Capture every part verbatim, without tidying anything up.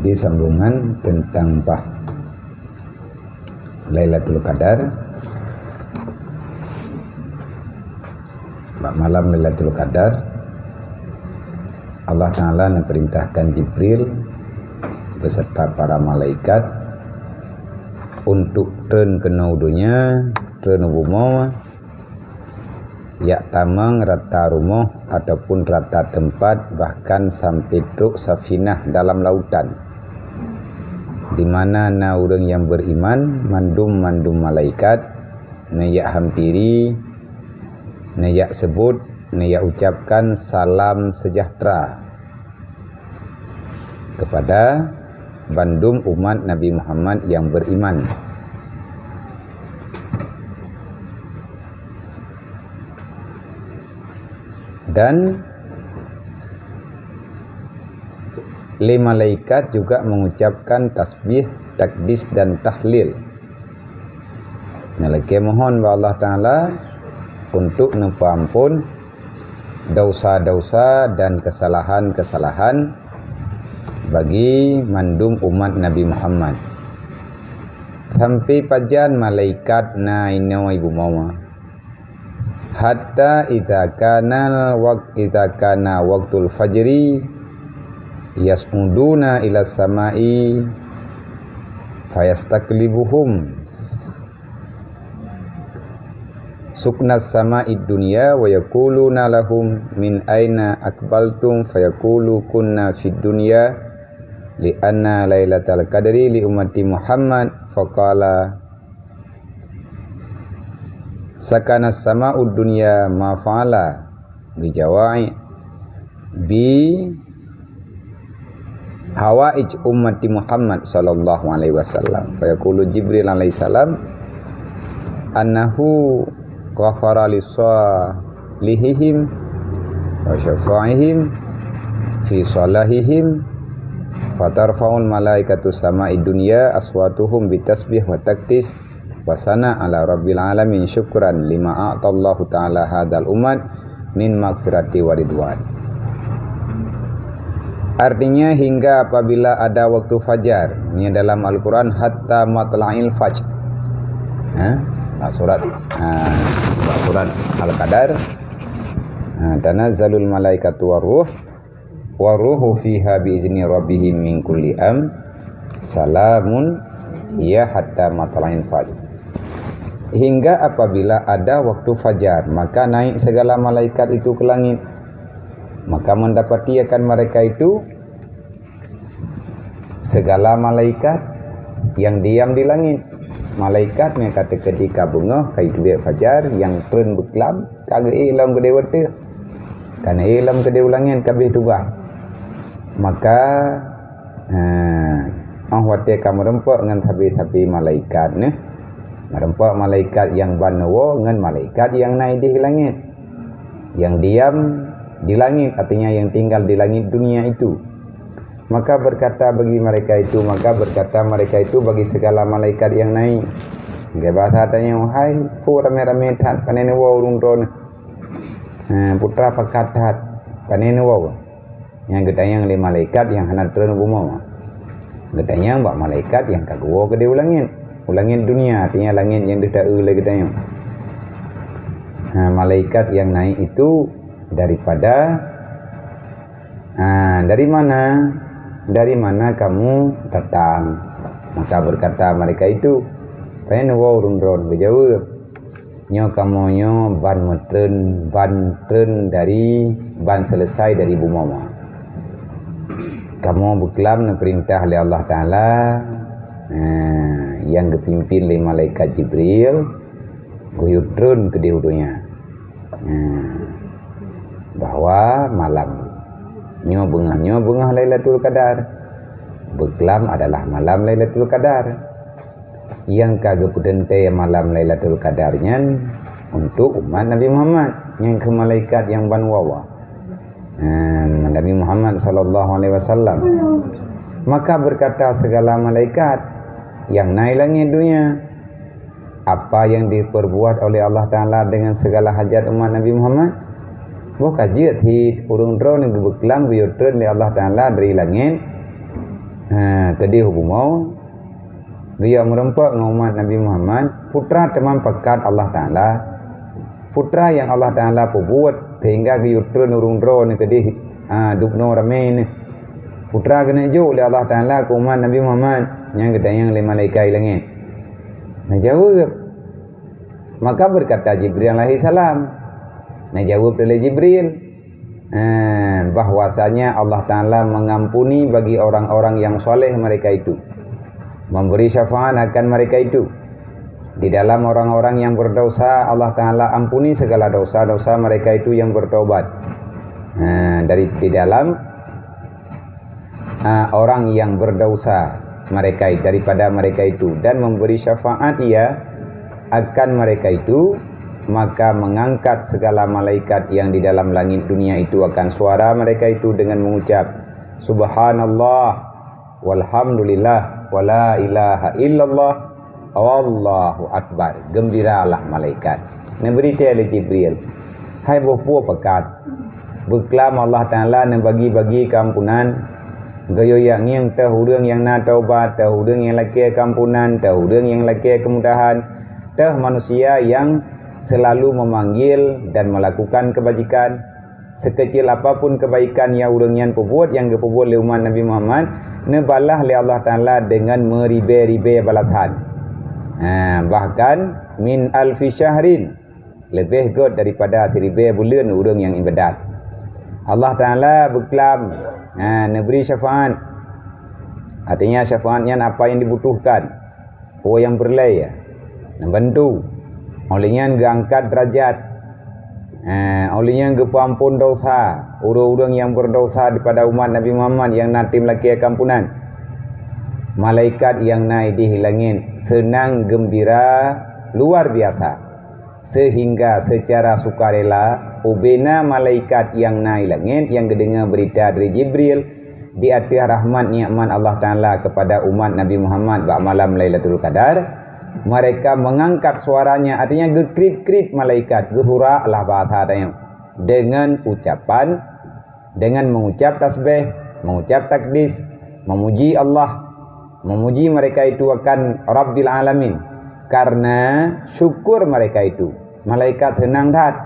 Di sambungan tentang bah Lailatul Qadar. Bak malam Lailatul Qadar, Allah Ta'ala neupeurintahkan Jibril beserta para malaikat untuk treun keunoe u donya, treun u bumoe, jak tamong rata rumoh ataupun rata teumpat, bahkan sampai trok safinah dalam lautan, di mana na ureuëng nyang beriman, mandum-mandum malaikat neujak hampiri, neujak seubut, neujak ucapkan salam sejahtera kepada bandum umat Nabi Muhammad nyang beriman. Dan lé malaikat juga mengucapkan tasbih, takdis, dan tahlil. Nalakée mohon bak Allah Ta'ala untuk neupeuamphon dosa-dosa dan kesalahan-kesalahan bagi mandum umat Nabi Muhammad. Sampai pajan malaikat na inoe i bumoe. Hatta idza kana waq-, idza kana waqtul fajri yas'uduna ila samai fayastaklibuhum suknas sama'id dunya wa yaquluna lahum min aina aqbaltum fayaqulu kunna fid dunya li'anna lailatal qadri li ummati Muhammad faqala sakana sama'ud dunya ma fa'ala bi jawai bi hawaij ummati Muhammad sallallahu alaihi wasallam. Fa yaqulu Jibril alaihi salam annahu ghafara li salihihim wa syafaihim fi salahihim, fatarfa'ul malaikatu sama'i dunya aswatuhum bitasbih wa takdis wa sana ala rabbil alamin syukran lima a'tallahu ta'ala hadal umat min maghfirati wa ridwan. Artinya, hingga apabila ada waktu fajar, nya dalam Al-Quran, hatta matla'il fajr. Ha? Bak surat, ha, bak surat Al-Qadar. Ha, tanazzalul malaikatu war ruh, war ruhu fiha bi izni rabbihim min kulli am, salamun hiya hatta matla'il fajr. Hingga apabila ada waktu fajar, maka naik segala malaikat itu ke langit. Maka mendapati akan mereka itu segala malaikat yang diam di langit. Malaikat nyang ka teukeudi ka beungoh, ka jiteubiet fajar, nyang treun beuklam, ka geuék lom keudéh watée. Ka neuék lom keudéh u langét ka abéh tugaih. Maka, eh, óh watée ka meurumpok ngon sabe-sabe malaikat nyoe, meurumpok malaikat nyang ban neuwoe ngon malaikat nyang na idéh langét, nyang diam di langit, artinya yang tinggal di langit dunia itu. Maka berkata bagi mereka itu, maka berkata mereka itu bagi segala malaikat yang naik. Lagée bahasa tanyoe, "Hai, peue ramé-ramé that, pane neuwoe ureuëng droeneuh? Ha, peue teuma pakat that, pane neuwoe?" Nyang geutanyong lé malaikat nyang hana treun u bumoe. Geutanyong bak malaikat nyang ka geuwoe keudéh u langét. U langét dunia, artinya langét nyang deuh taeu lé geutanyoe. Ha, malaikat yang naik itu daripada, ha, dari mana? Dari mana kamu datang? Maka berkata mereka itu, "Pane neuwoe ureuëng droeneuh," geujaweueb, "Nyoe kamoe nyoe ban meutreun, ban treun dari, ban selesai dari bumoe." Kamoe beuklam neupeurintah lé Allah Ta'ala, eh, nyang geupimpin lé malaikat Jibril, geuyue treun keudéh u donya. Eh, bahwa malam nyoe beungoh, nyoe beungoh Lailatul Qadar. Beuklam adalah malam Lailatul Qadar. Nyang ka geupeuteuntée malam Lailatul Qadar nyan untuk umat Nabi Muhammad, nyang keu malaikat nyang ban woe. Nah, Nabi Muhammad sallallahu alaihi wasallam. Maka berkata segala malaikat yang na i langét dunia, "Apa yang diperbuat oleh Allah Ta'ala dengan segala hajat umat Nabi Muhammad?" Boh ka jeuet hi ureuëng droeneuh geubeuklam geuyue treun lé Allah Ta'ala dari langét Ha, keudeh bumoe, geuyue meureumpok ngon umat Nabi Muhammad, putra teuma pakat Allah Taala. Putra nyang Allah Taala peubuet sehingga geuyue treun ureuëng droe nyoe keudeh, ha, dubnoe ramé nyoe. Putra keuneuk jok lé Allah Taala keu umat Nabi Muhammad nyang geutanyong lé malaikat langét. Neujaweueb. Maka berkata Jibril alaihissalam, neujaweueb lé Jibril, eh, bahwasanya Allah Taala mengampuni bagi orang-orang yang saleh mereka itu, memberi syafaat akan mereka itu. Di dalam orang-orang yang berdosa, Allah Taala ampuni segala dosa-dosa mereka itu yang bertobat. Eh, dari di dalam, ah, orang yang berdosa mereka, daripada mereka itu, dan memberi syafaat Ia akan mereka itu, maka mengangkat segala malaikat yang di dalam langit dunia itu akan suara mereka itu dengan mengucap, "Subhanallah, walhamdulillah, wala ilaha illallah, wallahu akbar." Gembiralah malaikat. Neubri tée lé Jibril, "Hai boh peue pakat, beuklam Allah Taala neubagi-bagi keuampunan, geuyue yak ngieng teuh ureuëng nyang na taubat, teuh ureuëng nyang lakée keuampunan, teuh ureuëng nyang lakée keumudahan, teuh manusia nyang selalu memanggil dan melakukan kebajikan. Sekecil apapun kebaikan nyang ureuëng nyan peubuet, nyang geupeubuet lé umat Nabi Muhammad, neubalah lé Allah Taala dengan meuribée-ribée balasan. Ha, bahkan min alfi syahrin, leubeh gét daripada siribée buleuen ureuëng nyang iébadat." Allah Taala beuklam, ha, neubri syafaat. Artinya syafaat nyan apa yang dibutuhkan. Peue nyang peureulée, neubantu. Óh lheueh nyan geuangkat deurajat. Eh, óh lheueh nyan geupeuamphon desya ureuëng-ureuëng nyang beudesya daripada umat Nabi Muhammad nyang na tém lakée keuampunan. Malaikat nyang na idéh langét seunang geumbira luar biasa. Sehingga secara sukarela, ubena malaikat nyang na i langét nyang geudeungoe beurita dari Jibril di ateueh rahmat nikmat Allah Taala keupada umat Nabi Muhammad bak malam Lailatul Qadar, mereka mengangkat suaranya, artinya geukrit-krit malaikat, geusurak lah bahasa tanyoe, dengan ucapan dengan mengucap tasbih, mengucap takdis, memuji Allah, memuji mereka itu akan Rabbil Alamin. Karena syukur mereka itu, malaikat seunang that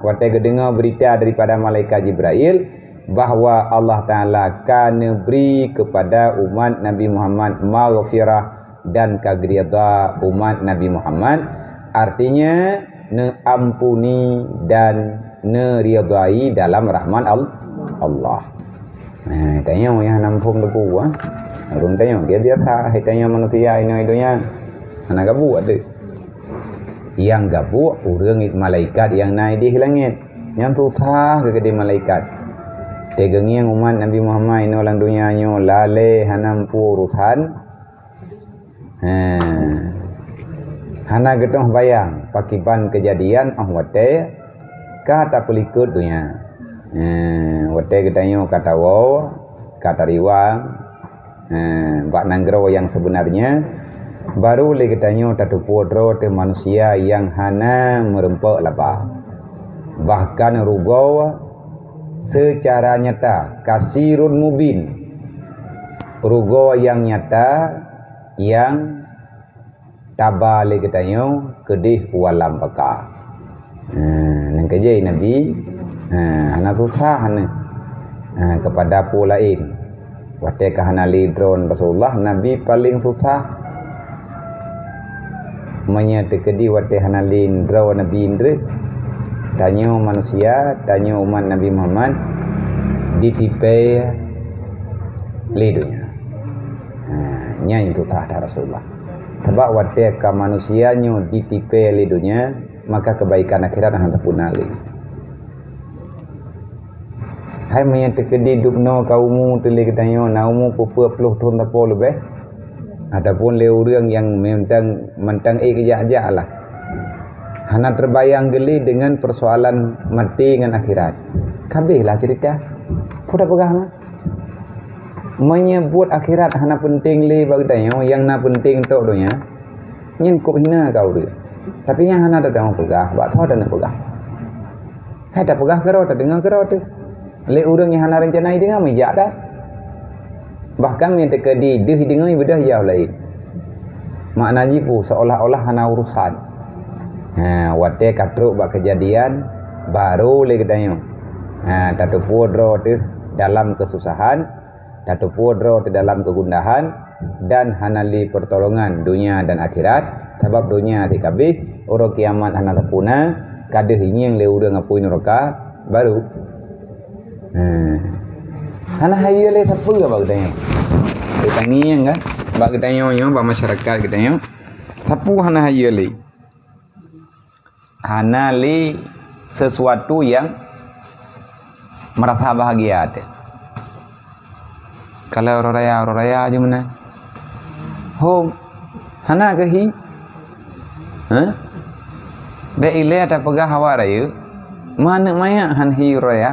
watée geudeungoe beurita daripada malaikat Jibrail bahwa Allah Taala ka neubri keupada umat Nabi Muhammad maghfirah dan ka geuridha umat Nabi Muhammad, artinya neuampuni dan neuridhai dalam rahmat Al-, Allah. Nah, tanyoe nyang hana muphom teupeu, ah. Ureuëng tanyoe, dia biasa, hai tanyoe manusia inoe donya. Hana gabuek tu. Nyang gabuek ureuëng malaikat nyang na idéh langét. Nyang susah keu keudéh malaikat. Teugeungieng umat Nabi Muhammad inoe lam donya nyoe lalée hana muphom urusan. Ha. Hana geutoh bayang pakiban keujadian óh watée ka tapeulikot donya. Ha, watée geutanyoe ka tawoe, ka tariwang, ha, bak nanggroe nyang seubeunarnya, baru lé geutanyoe tateupeue droe teuh manusia nyang hana meureumpok laba. Bahkan rugoe seucara nyata, kasirun mubin. Rugoe nyang nyata nyang taba lé geutanyoe keudéh u alam baka. Ha, nyang keujeuet Nabi, ha, hana susah hana, ha, keupada peue laén. Watée ka hana lé droe Rasulullah, Nabi paleng susah. Meunyoe teukeudi watée hana lé droe Nabi indreuh, tanyoe manusia, tanyoe umat Nabi Muhammad ditipée lé donya. Ha, nyan nyang susah that Rasulullah. Sabab watée ka manusia nyoe ditipée lé donya, maka keubaikan akhirat hana teupuna lé. Hai meunyoe teukeudi dubnoe ka umu teuh lé geutanyoe na umu peuet ploh thon sapo leubeh, ataupun lé ureuëng nyang mantong, mantong ék jak-jak lah. Hana teubayang geulé deungon peusoalan maté ngon akhirat. Ka abéh lah ceurita. Peue tapeugah mah? Meunyoe buet akhirat hana peunteng lé bak geutanyoe, nyang na peunteng tok donya, nyan kôb hina ka ureuëng. Tapi nyan hana tadeungoe peugah, bak tho taneuk peugah. Hai tapeugah keudroe, tadeungoe keudroe teuh. Lé ureuëng nyang hana reuncana jideungoe, meujak that. Bahkan meunyoe teukeudi deuh deungoe beudôh yah laén. Makna jih peue? Seolah-olah hana urusan. Ha, watée ka trok bak keujadian, baru lé geutanyoe, ha, tateupeue droe teuh dalam keususahan, tateupeue droe teuh dalam keugundahan, dan hana lé peurtolongan donya dan akhirat, sabab donya até kabéh, uroe kiamat hana teupuna, ka deuh ingieng lé ureuëng apui nuraka baru. Ha. Hana hayeue lé sapeue bak geutanyoe. Lé tangieng kan? Bak geutanyoe nyoe, bak masyarakat geutanyoe. Sapeue hana hayeue lé. Hana lé sesuatu yang merasa bahagia teuh. Kalau uroe raya, uroe raya je meunan. Hom, hana keuhi? Hah? Bék ilée tapeugah awak rayeuk, meuaneuk manyak han hi uroe raya.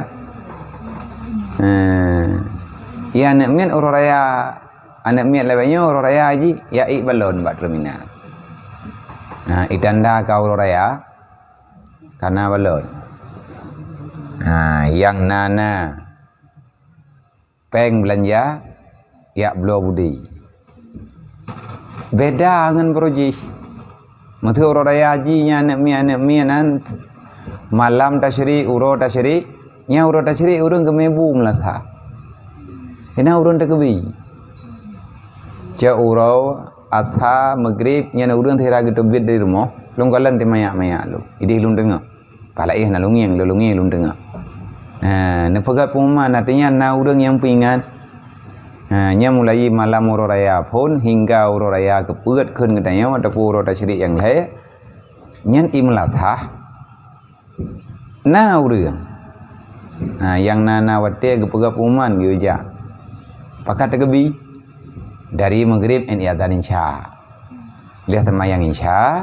Hah. Ya aneuk miet uroe raya, aneuk miet lawét nyoe uroe raya jih, ya ék balon bak terminal. Nah, itanda ka uroe raya, kana balon. Nah, nyang na-na péng beulanja, jak bloe budi. Beda ngon baroe jih. Meuseu uroe raya jih nyan aneuk miet-aneuk miet nyan malam tasyrik, uroe tasyrik, nyan uroe tasyrik ureuëng geumé bu meulasah. Keunan ureuëng takeubi. Cok uroe Asha, Maghrib, nyan ureuëng sira geuteubiet di rumoh, lôn kalon teuh manyak-manyak lôn. Ideh lôn deungoe. Palaih na lungieng, lôn lungieng lôn deungoe. Ha, neupeugah pengumuman, artinya na ureuëng nyang peuingat. Ha, nyan mulai malam uroe raya phon hingga uroe raya keupeuet kheun geutanyoe ataupun uroe tasyrik nyang lhée. Nyan imeulasah. Na ureuëng. Ha, nyang na-na watée geupeugah pengumuman geujak. Pakat takeubi dari Maghrib nyan iazan Isya. Lheueh seumayang Isya,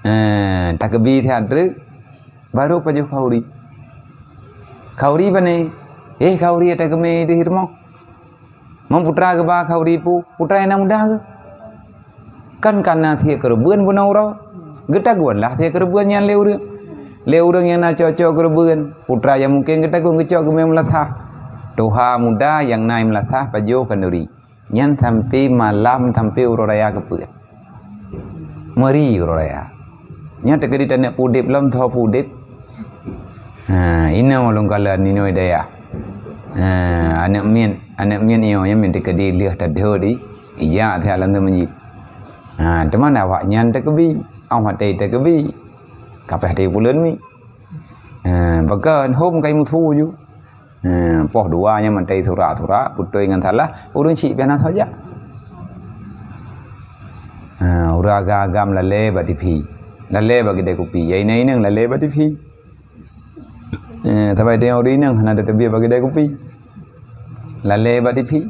Eh, takeubi that treuk, baru pajoh khauri. Khauri pane? Eh, khauri ata geumé di rumoh. Meunyoe putra geuba khauri peue, putra nyang na muda geuh. Kan kana thiek keureubeuen bunoe uroe. Geutagun lah thiek keureubeuen nyan lé ureuëng. Lé ureuëng nyang na cok-cok keureubeuen, putra nyang mungken geutagun geucok geumé meulasah. Tuha muda nyang na meulasah pajoh khanduri. Nyan sampai malam, sampai uroe raya keupeuet. Meuri uroe raya. Nyan teukeudi taneuk peudeb lom, soe peudeb. Ha, inoe lôn kalon inoe dayah. Ha, aneuk miet, aneuk miet nyoe nyan miet teukeudi lheueh tadhôt di, ijak siat lam teumeuji. Ha, teuma awaknyan takeubi, awak watée takeubi. Kapeh teuh puleuen mi. Ha, pakon hom kai musu ju. Ha, poh dua nyan mantong surak-surak, beutôi ngon salah, ureuëng chik piah na saja. Ha, ureuëng agam-agam lalée bak TV. Lalée bak keudée kupi. Ya inong-inong lalée bak TV. Eh, sabai teuh ureuëng inong hana teubiet bak keudée kupi. Lalée bak TV.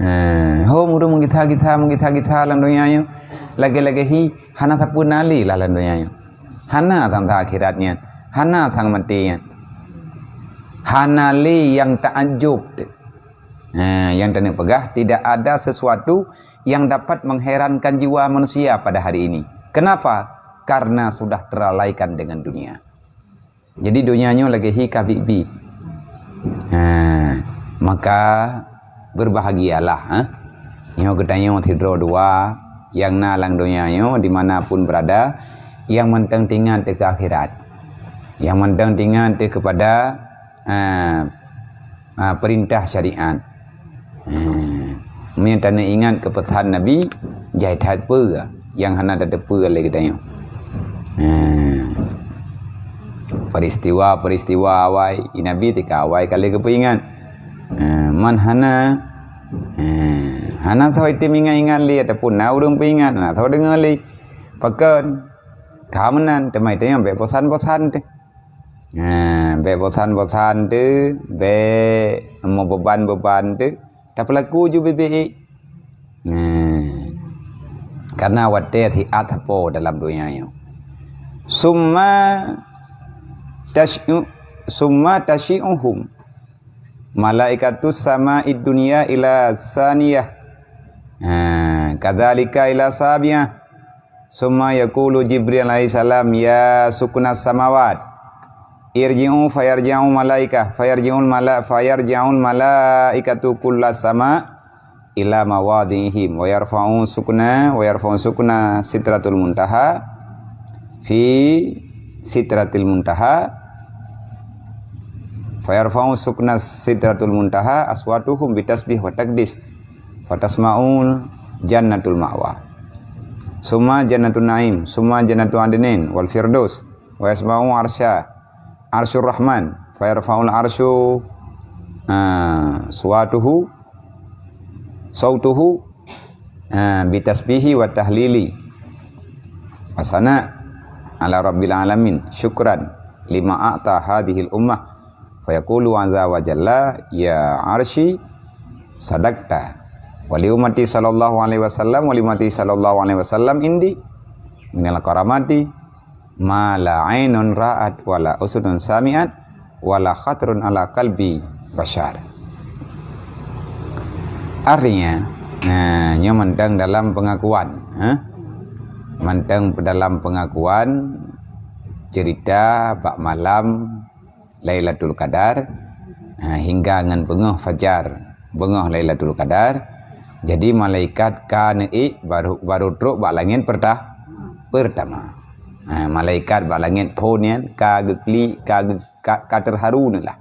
Ha, hom ureuëng meugisa-gisa, meugisa-gisa lam donya nyoe. Lagée-lagée hi, hana sapeue na lé lah lam donya nyoe. Hana sang-sang akhirat nyan. Hana sang maté nyan. Hana lé nyang taajub teuh. Ha, nyang taneuk peugah, tidak ada sesuatu yang dapat mengherankan jiwa manusia pada hari ini. Kenapa? Karena sudah terlalaikan dengan dunia. Jadi donya nyoe lagée hi ka biet-biet. Ha, maka berbahagialah, ha. Nyoe geutanyoe sidroe dua nyang na lam donya nyoe di mana pun berada, nyang mantong teuingat teuh keu akhirat. Nyang mantong teuingat teuh keupada, ha, ha, perintah syariat. Ha, meunyoe taneuk ingat keu peusan Nabi, jai that peue nyang hana tateupeue lé geutanyoe. Ha, peristiwa-peristiwa awai, Nabi tika awai ka lheueh geupeuingat. Ha, man hana, ha, hana soe item ingat-ingat lé ataupun na ureuëng peuingat, hana soe deungoe lé. Pakon? Ka meunan, teuma item bék bosan-bosan teuh. Ha, bék bosan-bosan teuh, bék meubeuban-beuban teuh, tapeulaku ju biet-biet. Ha, karena watée siat sapo dalam donya nyoe. Summa tasyu-, summa tasyi'uhum malaikatus sama'id dunya ila saniyah. Ha, kadzalika ila sabiah. Summa yaqulu Jibril alaihissalam, "Ya suknas samawat, Irji'u fayarji'u malaikah, fayarji'ul mala-, fayarji'ul malaikatu kulla sama ila mawadhi'ihim, wa yarfa'u sukna, wa yarfa'u sukna sidratul muntaha fi sidratil muntaha, fayarfa'u sukna sidratul muntaha aswatuhum bitasbih wa takdis, fatasma'u jannatul ma'wa, summa jannatun na'im, summa jannatu adnin wal firdaus, wa yasma'u arsya, arsyur rahman, fayarfa'ul arsyu, ah, suwatuhu, sautuhu, ah, bitasbihi wa tahlili, wa sana ala rabbil alamin, syukran lima a'ta hadhil ummah, fayaqulu azza wa jalla, ya arsyi, sadaqta, wa li ummati sallallahu alaihi wasallam, wa li ummati sallallahu alaihi wasallam indi minal karamati ma la ainun ra'at, wa la uzunun sami'at, wa la khatarun ala qalbi bashar. Artinya, nah, nyoe mantong dalam pengakuan, ha? Mantong dalam pengakuan cerita bak malam Lailatul Qadar, ha, hingga ngon beungoh fajar, beungoh Lailatul Qadar. Jadi malaikat ka neuék baru, baru trok bak langét perta-, pertama. Ha, malaikat bak langét phon nyan ka geuklik, ka geu-, ka, ka teuharu neulah.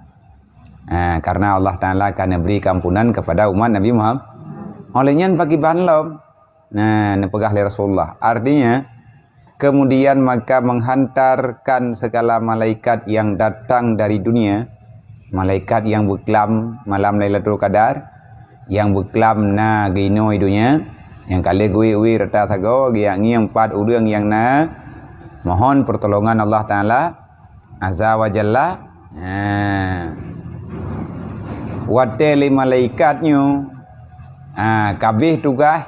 Ha, karena Allah Taala ka neubri keampunan kepada umat Nabi Muhammad. Oleh nyan pakriban lom. Nah, neupeugah lé Rasulullah. Artinya, kemudian maka menghantarkan segala malaikat yang datang dari dunia, malaikat yang beuklam malam Lailatul Qadar, yang beuklam na geuinoe donya, nyang ka lheueh geuék-ék rata sagoe, geujak ngieng pat ureuëng nyang na mohon pertolongan Allah Taala Azza wa Jalla. Ha. Watée lé malaikat nyoe, ha, ka abéh tugaih,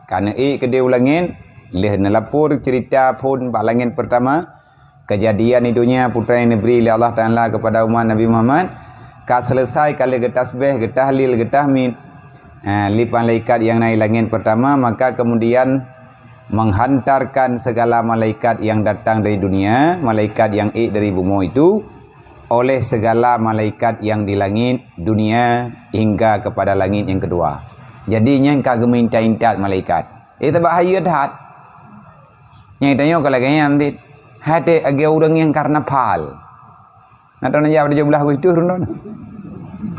ka neuék keudéh u langét, lheueh neulapor cerita phon bak langét pertama, kejadian di dunia putra yang diberi oleh Allah Taala kepada umat Nabi Muhammad, ka selesai ka lheueh geutasbih, geutahlil, geutahmid. Ha, lé malaikat yang naik langét pertama, maka kemudian menghantarkan segala malaikat yang datang dari dunia, malaikat yang ék dari bumoe itu, oleh segala malaikat yang di langit dunia hingga kepada langit yang kedua. Jadi, nyan ka geuminta-intat malaikat. Eh, tabak hayeue that. Nyang tanyoe ka lagée nyan dit. Hai teuh lagée ureuëng nyang karnaval. Na tahu na jak tujoh belas Agustus rundon.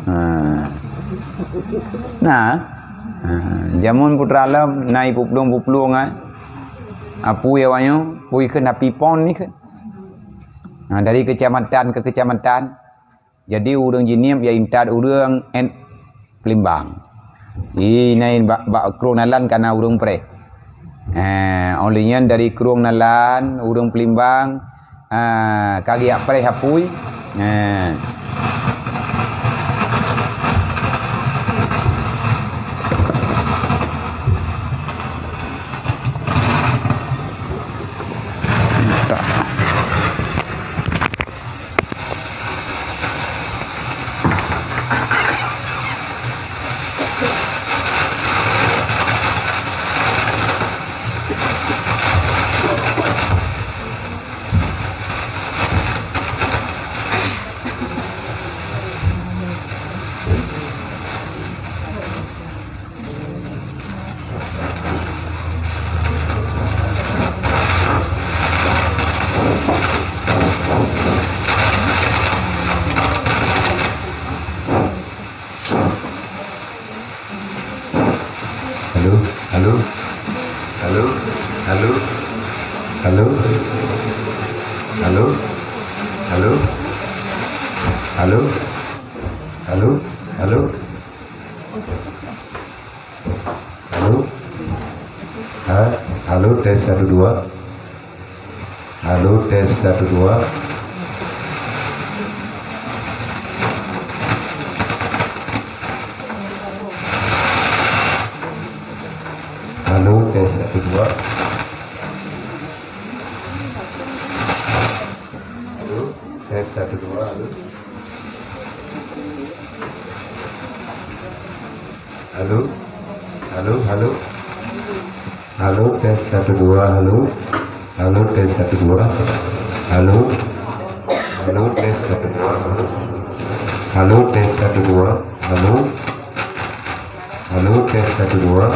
Ha. Nah. Ha. Jameun putra lom na ipuplueng-puplueng, ah. Apui awaknyoe, pui kheun api pon ni kheun. Ha, dari kecamatan ke kecamatan. Jadi ureuëng Jeunieb ya intat ureuëng en Peulimbang. Ih, nyan bak, bak krueng Nalan ka na ureuëng preh. Eh, óh lheueh nyan dari krueng Nalan, ureuëng Peulimbang, ah, ka geujak preh apui. Eh. Halo, halo. Halo, halo. Halo. Halo. Halo. Halo. Halo. Halo. Halo. Ha, halo, tes satu dua. Halo, tes satu dua. Halo, tes satu dua. Halo, tes satu dua, halo. Halo, halo, halo. Halo, tes satu dua, halo. Halo, tes satu dua. Halo. Halo, tes satu dua. Halo, tes satu dua. Halo. Halo, tes satu dua.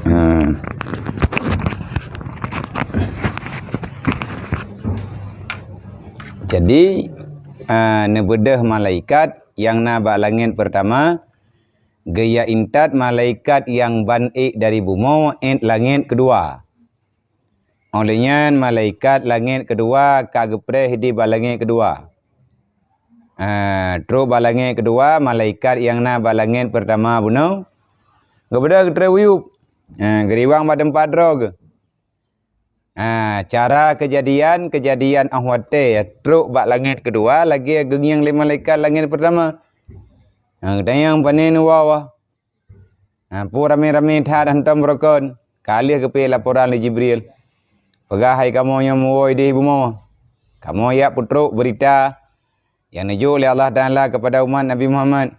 Ha. Jadi, ha, neubeudôh malaikat nyang na bak langét peurtama, geujak intat malaikat nyang ban ék dari bumoe ék langét keudua. Óh lheueh nyan malaikat langét keudua ka geupreh di bak langét keudua. Ah, trok bak langét keudua, malaikat nyang na bak langét peurtama bunoe, geubeudôh geutrép wuyueb. Ah, geuriwang bak teumpat droe geuh. Ah, cara keujadian, keujadian óh watée trok bak langét keudua lagée geungieng lé malaikat langét peurtama. Ah, geutanyong, "Pane neuwoe?" Ha, peue ramé-ramé that hantom beurokon, ka lheueh geupeu laporan lé Jibril. Peugah hai kamoe nyoe meuwoe idéh bumoe. Kamoe jak peutrok beurita nyang neujok lé Allah Taala keupada umat Nabi Muhammad.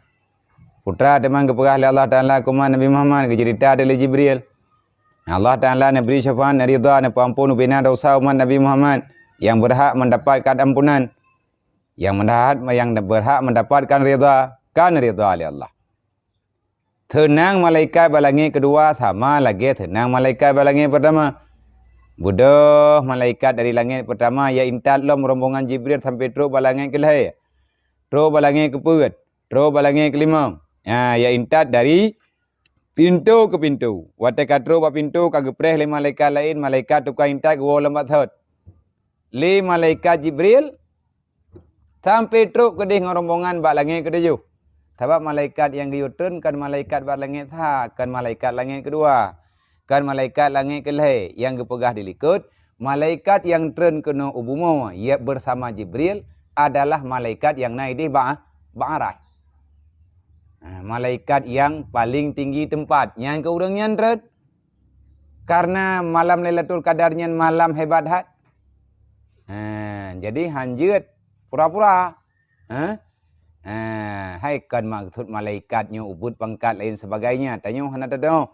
Peue teuma geupeugah lé Allah Taala keu umat Nabi Muhammad, geuceurita lé Jibril. Allah Taala neubri syafaat, neuridha, neupeuampon ubena desya umat Nabi Muhammad nyang beurhak meundapatkan ampunan, nyang meudapatkan, nyang beurhak meundapatkan ridha, ka neuridha lé Allah. Seunang malaikat bak langét keudua sama lagée seunang malaikat bak langét peurtama. Beudôh malaikat dari langét peurtama jak intat lom rombongan Jibril sampoe trok bak langét keulhée. Trok bak langét keupeuet, trok bak langét keulimong. Ha, jak intat dari pintoe keu pintoe. Watée ka trok bak pintoe ka geupreh lé malaikat laén, malaikat tukang intat geuwoe lom bak thot. Lé malaikat Jibril sampoe trok keudeh ngon rombongan bak langét keutujôh. Sabab malaikat nyang geuyue treun kon malaikat bak langét sa, kon malaikat langét keudua, kon malaikat langét keulhée nyang geupeugah di likot, malaikat nyang treun keunoe u bumoe, ya, bersama Jibril, adalah malaikat nyang na idéh bak, bak aras. Nah, malaikat nyang paleng tinggi teumpat, nyang keu ureuëng nyan treun. Karena malam Lailatul Qadar nyan malam hebat that. Ha, jadi hanjeuet pura-pura. Ha? Ha, hai kon maksud malaikat nyoe ubit pangkat lain sebagainya. Tanyoe hana teudoh.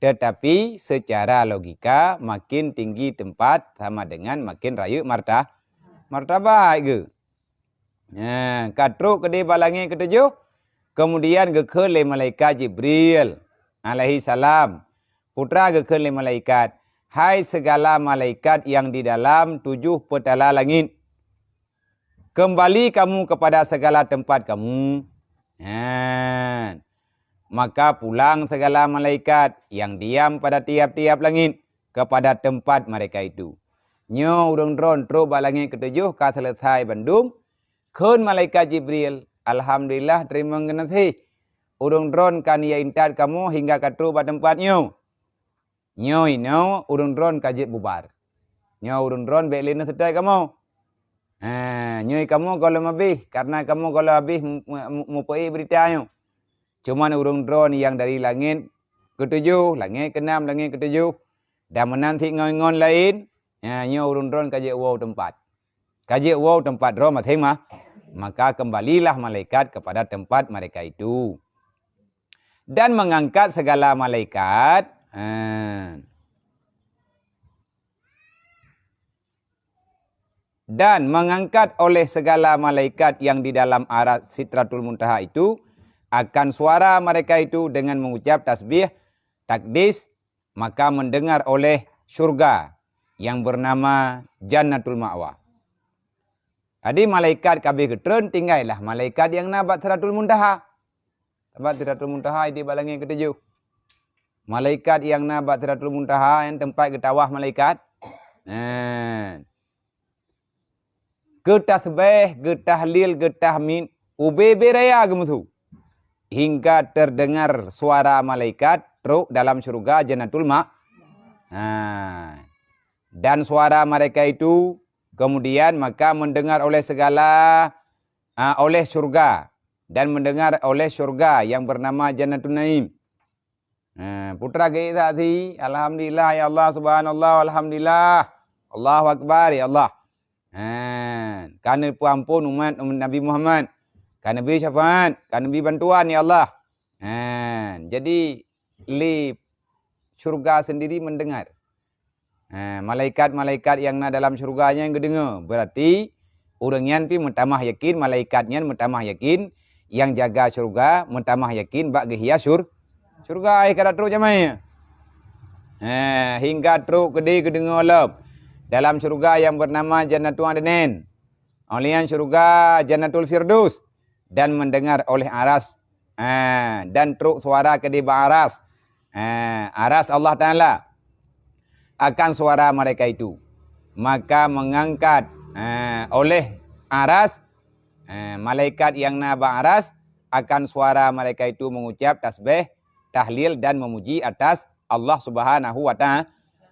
Tetapi secara logika makin tinggi tempat sama dengan makin rayeuk marta-, martabat geuh. Nah, ka trok keudeh bak langét keutujôh, kemudian geukheun lé malaikat Jibril alaihi salam. Peue teuma geukheun lé malaikat, "Hai segala malaikat nyang di dalam tujoh peutala langét, keumbali kamu keupada segala teumpat kamu." Nyan. Maka pulang segala malaikat nyang diam pada tiap-tiap langét keupada teumpat mereka itu. Nyoe ureuëng droen trok bak langét keutujôh ka seuleusai bandum, kheun malaikat Jibril, "Alhamdulillah, teurimong geunaséh. Ureuëng droen ka neujak intat kamoe hingga ka trok bak teumpat nyoe. Nyoe inoe ureuëng droen ka jeuet bubar. Nyoe ureuëng droen bék lé neuseutôt kamoe. Ha, nyoe kamoe gohlom habéh, kareuna kamoe gohlom habéh mu-, mu-, mu-, mupeuék beurita nyoe. Cuman ureuëng droen nyang dari langét keutujôh, langét keunam, langét keutujôh, dan meunan cit ngon-ngon laén, ha, nyoe ureuëng droen ka jeuet woe teumpat." Ka jeuet woe teumpat droe maséng-ma-, maka kembalilah malaikat kepada tempat mereka itu. Dan mengangkat segala malaikat, ha. Dan mengangkat oleh segala malaikat yang di dalam aras Sidratul Muntaha itu akan suara mereka itu dengan mengucap tasbih, takdis, maka mendengar oleh syurga yang bernama Jannatul Ma'wa. Jadi malaikat ka habéh geutreun, tinggailah malaikat nyang na bak Sidratul Muntaha. Bak Sidratul Muntaha di bak langét keutujôh. Malaikat nyang na bak Sidratul Muntaha nyan teumpat geutawaf malaikat. Nah. Geutasbeh, geutahlil, geutahmid, ubé-bé raya geumeusu. Hingga terdengar suara malaikat trok dalam syurga Jannatul Ma-, ha. Dan suara mereka itu kemudian maka mendengar oleh segala ah, oleh syurga dan mendengar oleh syurga yang bernama Jannatun Naim. Ha, putra geuék saksi, "Alhamdulillah, ya Allah, subhanallah, alhamdulillah. Allahu Akbar, ya Allah." Ha, ka neupeuampon umat, umat Nabi Muhammad. Ka neubri syafaat, ka neubri bantuan, ya Allah. Ha, jadi lé syurga sendiri mendengar. Ha, malaikat-malaikat nyang na dalam syurga nyan geudeungoe. Berarti ureuëng nyan pih meutamah yakin, malaikat nyan meutamah yakin, nyang jaga syurga meutamah yakin bak geuhias syur-, syurga. Ai ka trok jamai. Ha, hingga trok keudeh geudeungoe lom dalam syurga nyang bernama Jannatul Adnin. Óh lheueh nyan syurga Jannatul Firdaus dan mendengar oleh aras, ha, dan trok suara keudeh bak aras, ha, aras Allah Taala akan suara mereka itu. Maka mengangkat, ha, oleh aras, ha, malaikat nyang na bak aras akan suara mereka itu mengucap tasbih, tahlil dan memuji atas Allah Subhanahu wa Taala.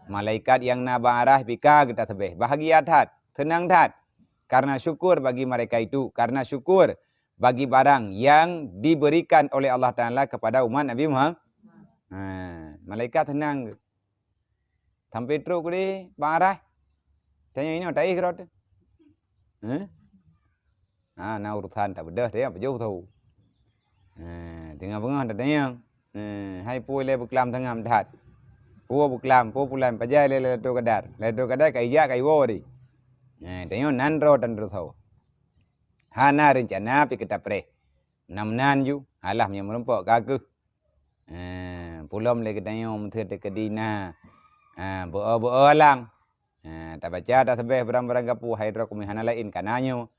Malaikat nyang na bak aras pih ka geutasbih, bahagia that, seunang that. Karena syukur bagi mereka itu, karena syukur bagi barang yang diberikan oleh Allah Taala kepada umat Nabi Muhammad. Ha, malaikat seunang. Sampai trok keudeh bak aras. Tanyong inoe taéh keudroe teuh. Ha? Ha, na urusan tabeudôh teuh, pajoh tho. Ha, teungoh beungoh tatanyong. Ha, hai peue lé beuklam teungoh that. Peue beuklam, peue pulan, pajan lé Lailatul Qadar. Lailatul Qadar ka ijak ka iwoe tadi. Ha, tanyoe nan droe tan teusoe. Hana reuncana pih keu tapreh. Meunan-meunan ju, alah meunyoe meurumpok ka keuh. Eh, pulom lé geutanyoe meuseuti keudina, eh, beu-o-beu-o alang. Eh, tabaca tasbih barang-barang gapu hai droe keumieng hana laén kana nyoe.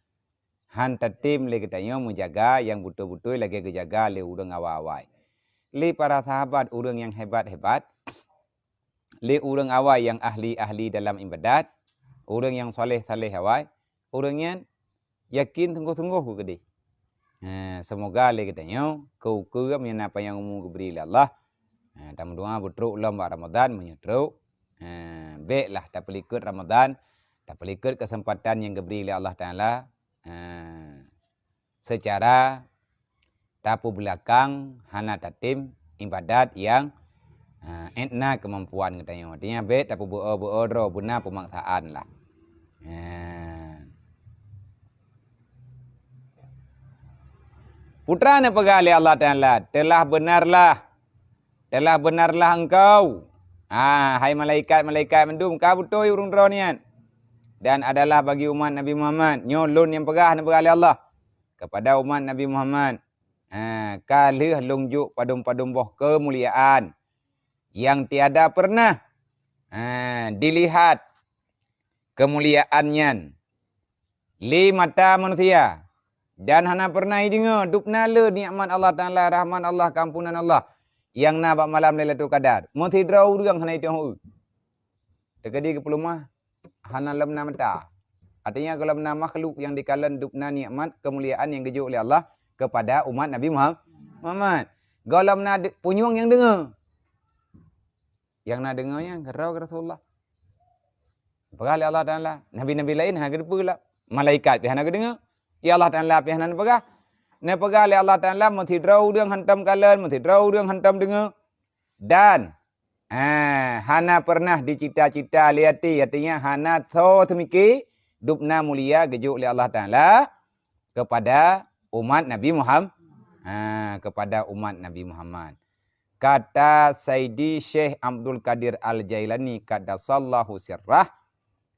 Han tatem lé geutanyoe meujaga nyang beutôi-beutôi lagée geujaga lé ureuëng awai-awai. Lé para sahabat ureuëng nyang hebat-hebat, lé ureuëng awai nyang ahli-ahli dalam iébadat, ureuëng nyang saleh-saleh awai, ureuëng nyan yakin sunggoh-sunggoh keu keudeh. Ha, seumoga lé geutanyoe keu ukeue meunyoe na panyang umu geubri lé Allah. Ha, tameudoa beutrok lom bak Ramadan meunyoe trok. Ha, béklah tapeulikot Ramadan, tapeulikot keuseumpatan nyang geubri lé Allah Taala. Ha, seucara tapeubeulakang hana tatem iébadat nyang, ha, étna keumampuan geutanyoe. Artinya bék tapeubeu-o-beu-o droe beuna peumaksaan lah. Ha. Putra neupeugah lé Allah Taala, "Telah beunarlah, telah beunarlah engkau, ha, hai malaikat-malaikat mandum ka beutôi ureuëng droe nyan, dan adalah bagi umat Nabi Muhammad." Nyoe lôn nyang peugah, neupeugah lé Allah kepada umat Nabi Muhammad. Ha, ka lheueh lôn jok padum-padum boh keumuliaan nyang tiada peureunah, ha, dilihat keumuliaan nyan lé mata manusia, dan hana peureunah jideungoe dubna le nikmat Allah Taala, rahmat Allah, keampunan Allah nyang na bak malam Lailatul Qadar. Meusidroe ureuëng hana jiteupeue. Teukeudi geupeuleumah hana lom na mata. Artinya, gohlom na makhluk nyang jikalon dubna nikmat keumuliaan nyang geujok lé Allah kepada umat Nabi Muham-, Muhammad. Gohlom na de-, punyueng nyang deungoe. Nyang na deungoe nyan keudroe Rasulullah. Peugah lé Allah Taala, nabi-nabi laén hana geuteupeue lom. Malaikat pih hana geudeungoe. Ya Allah Taala pih hana neupeugah. Neupeugah lé Allah Taala, meusidroe ureuëng hantom kalon, meusidroe ureuëng hantom deungoe. Dan, ha, hana peureunah dicita-cita lé até, artinya hana soe teumike dubna mulia geujok lé Allah Taala kepada umat Nabi Muham-, ha, kepada umat Nabi Muhammad. Kata Saidi Syekh Abdul Qadir Al-Jailani qaddasallahu sirrah,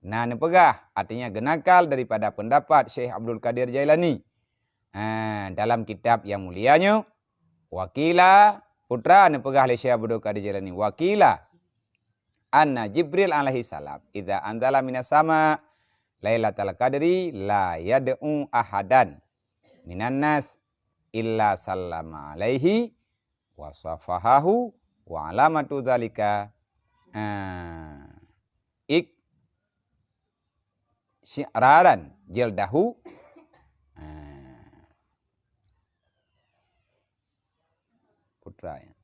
na neupeugah, artinya geunakal daripada peundapat Syekh Abdul Qadir Jailani. Ha, dalam kitab nyang mulia nyoe, wakila, putra neupeugah lé Syekh Abdul Qadir Jailani, wakila, anna Jibril alaihi salam, idza anzala minas sama Lailatal Qadri, la yad'u ahadan minan nas illa sallama alaihi wa safahahu, wa alamatu dzalika, ah, iqsyi'raran jildahu, ah, putra, ya.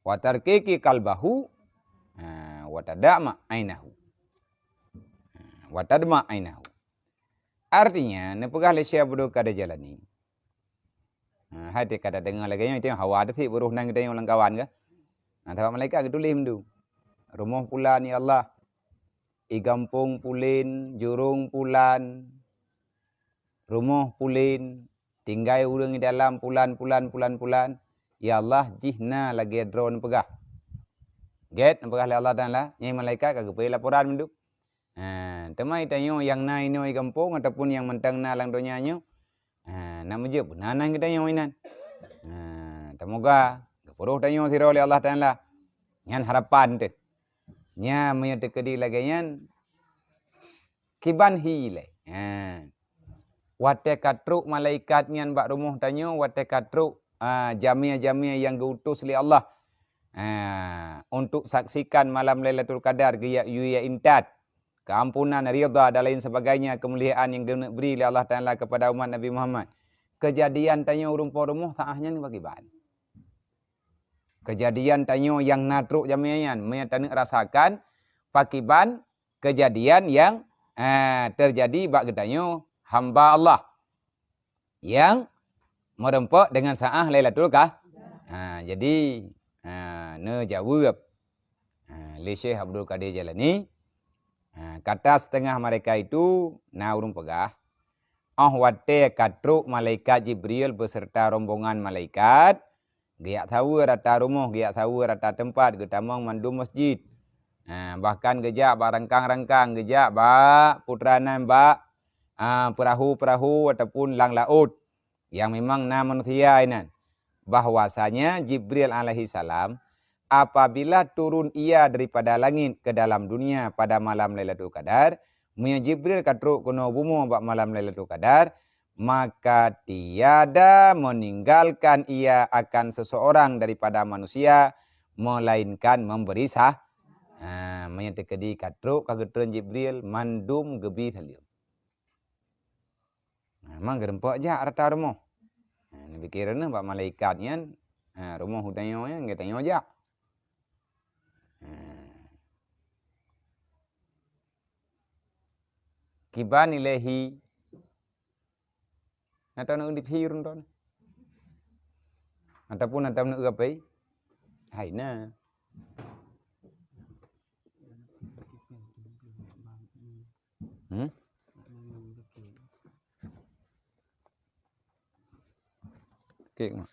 Wa tarqiqi qalbahu, ah, wa tadma ainahu. Ah, wa tadma ainahu. Artinya, neupeugah lé Syekh Abdul Qadir Jailani. Ha, hai teuka tadeungoe lagée nyoe, teuh hawa teuh sit beurôh nan geutanyoe lam kawan kah? Ha, sabab malaikat geutuléh mandum. Rumoh pulan, ya Allah. I gampông pulen, jurông pulan, rumoh pulen, tinggai ureuëng di dalam pulan, pulan, pulan, pulan. Ya Allah, jih na lagée droe neupeugah. Gét neupeugah lé Allah Taala, nyan malaikat ka geubri laporan mandum. Ha, teuma tanyoe nyang na inoe i gampông ataupun nyang mantong na lam donya nyoe, ha, na meujeuet beuna nan geutanyoe inan. Ha, tamoga geupeurôh tanyoe sidroe lé Allah Taala. Nyan harapan teuh. Nya meunyoe teukeudi lagée nyan, kiban hi lé. Ha. Watée ka trok malaikat nyan bak rumoh tanyoe, watée ka trok, ah, jamé-jamé nyang geu-utus lé Allah, ah, untuk saksikan malam Lailatul Qadar, geujak yue intat, keampunan, ridha dan lain sebagainya, kemuliaan nyang geuneuk bri lé Allah Taala kepada umat Nabi Muhammad. Keujadian tanyoe ureuëng po rumoh saát nyan pakriban. Keujadian tanyoe nyang na trok jamé nyan, meunyoe taneuk rasakan pakriban keujadian nyang, eh, teujadi bak geutanyoe hamba Allah nyang meureumpok deungon saát Lailatul Qah-, ha, jadi, ha, neujaweueb, ha, lé Syekh Abdul Qadir Jailani, ha, kata setengah mereka itu na ureuëng peugah, óh watée ka trok malaikat Jibril beserta rombongan malaikat, geujak saweue rata rumoh, geujak saweue rata teumpat, geutamong mandum masjid. Ha, bahkan geujak bak rangkang-rangkang, geujak bak putra nan bak, a, peurahô-peurahô ataupun lam laôt nyang memang na manusia inan. Bahwasanya Jibril alaihissalam apabila turun ia daripada langit ke dalam dunia pada malam Lailatul Qadar, meunyoe Jibril ka trok keunoe bumoe bak malam Lailatul Qadar, maka tiada meninggalkan ia akan seseorang daripada manusia, melainkan memberi sah-, ha, meunyoe teukeudi ka trok ka geutreun Jibril, mandum geubri saleuem. Ha, memang geureumpok jak rata rumoh. Ha, neupike droeneuh bak malaikat nyan, ha, rumoh geutanyoe nyan geutanyoe jak. Ha. Kiban ilée hi. Na taneuk di phi ureuëng droeneuh? Ataupun na taneuk geupeue? Hai na. Hmm? Kek mak.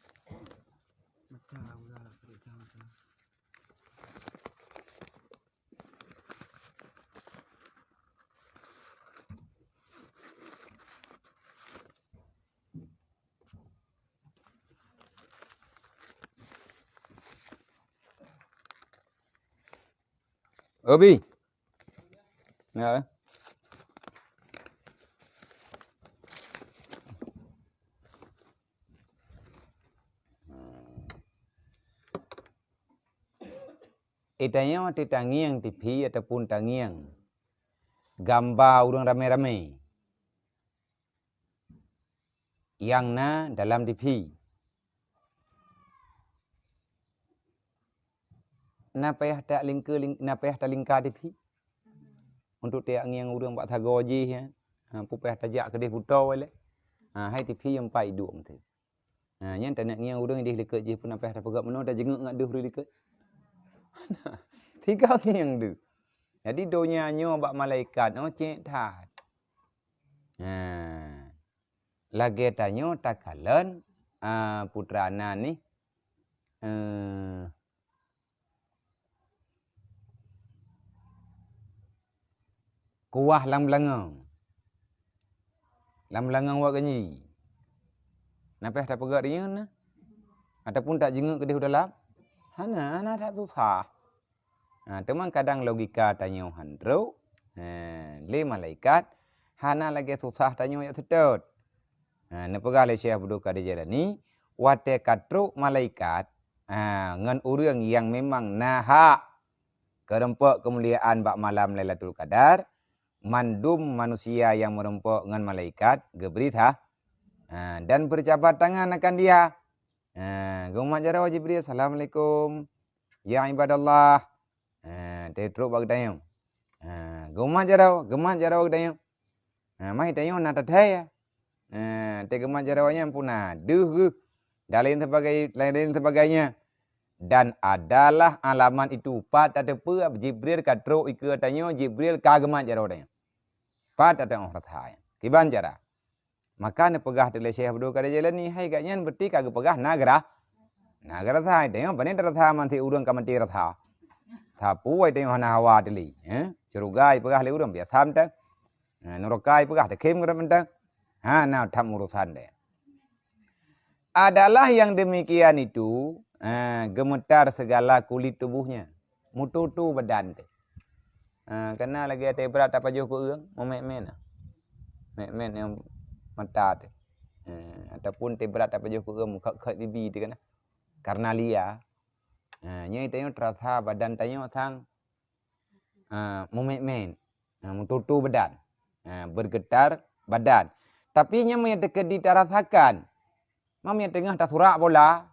Obi. Ya. Itanyoe watée tangieng T V ataupun tangieng gamba ureuëng ramé-ramé nyang na dalam T V. Na payah talingke, ling-, na payah talingka T V. Untuk tangieng ureuëng bak sagoe jih, ya. Ha, peue payah tajak keudeh butôi lé. Ha, hai T V nyang pai duek meuteue. Ha, nyan taneuk ngieng ureuëng ideh likot jih pun na payah tapeugah meunoe, tajeungeuek ngat deuh ureuëng likot. Tiga ngieng deuh. Jadi donya nyoe bak malaikat nyoe cék that. Ha. Lagée tanyoe takalon, a, putra nan nih, eh, kuah lam beulangong. Lam beulangong wak ganyi. Na payah tapeugah rinyeun na? Ataupun tajeungeuek keudeh u dalam? Hana, hana that susah. Ha, teuma kadang logika tanyoe han trok, ha, lé malaikat, hana lagée susah tanyoe jak seutôt. Ha, neupeugah lé Syekh Abdul Qadir Jailani, watée ka trok malaikat, ha, ngon ureuëng nyang memang na hak keureumpok keumuliaan bak malam Lailatul Qadar, mandum manusia nyang meureumpok ngon malaikat geubri tha-, ha, dan berjabat tangan akan dia. Ha, geumat jaroe Jibril, "Assalamualaikum, ya ibadallah." Ha, teutrok bak geutanyoe. Ha, geumat jaroe, geumat jaroe geutanyoe. Ha, mai tanyoe na tathèe. Ha, teugeumah jaroe nyan puna deuh geuh dan lain sebagai-, lain, lain sebagainya. Dan adalah alamat itu, pat tateupeue Jibril ka trok ikeue tanyoe, Jibril ka geumat jaroe tanyoe. Pat tateu'oh rasa nyan. Kiban cara? Maka neupeugah teulé Syekh Abdul Qadir Jailani, hai gobnyan berarti ka geupeugah na geura-, na geurasa. Tanyoe pane tarasa, man sit ureueng ka maté rasa. Sapeue tanyoe hana hawa teulé, eh? Syeuruga ipeugah lé ureueng biasa mantong. Nah, nuraka ipeugah teukhém geureup mantong. Hana that urusan deh. Adalah yang demikian itu, eh, gemetar segala kulit tubuhnya, mutu-tu badan teuh. Ha, kana lagèe teuh brat tapajoh keu ureueng, meumet-met na. Met-met nyang mata teuh. Ha, ataupun teuh brat tapajoh keu ureueng, meukhot-khot bibi teuh kana. Karena lia. Ha, nyan tanyoe terasa badan tanyoe sang, ha, meumet-met. Ha, mutu-tu badan. Ha, bergetar badan. Tapi nyan meunyo teukeudi tarasakan, ma meunyo teungoh tasurak bola,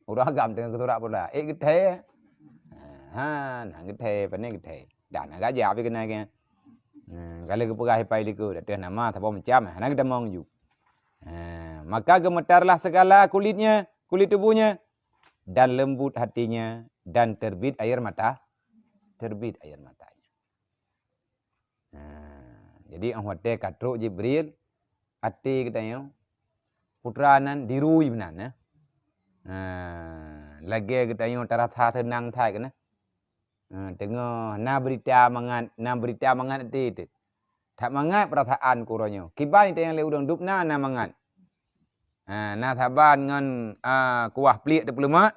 ureueng agam teungoh geusurak bola, ék geuthèe. Ha, na geuthèe, pane geuthèe. Dah na gajak pi keunan nyan. Ha, ka lheueh geupeugah ipai likot, ateueh nama saboh macam, hana geutamong ju. Ha, maka gemetarlah segala kulitnya, kulit tubuhnya, dan lembut hatinya, dan terbit air mata, terbit air matanya. Nah, jadi 'oh watèe ka trok Jibril, até geutanyoe, putra nan dirui meunan, eh. Nah, lagèe geutanyoe tarasa seunang that keunan. Nah, teungoh na beurita mangat, na beurita mangat até teuh. That mangat peurasaan keu uroe nyoe. Kiban tanyoe lé ureueng dub na, na mangat. Nah, na saban ngon, ah, kuah pliek teupeuleumak.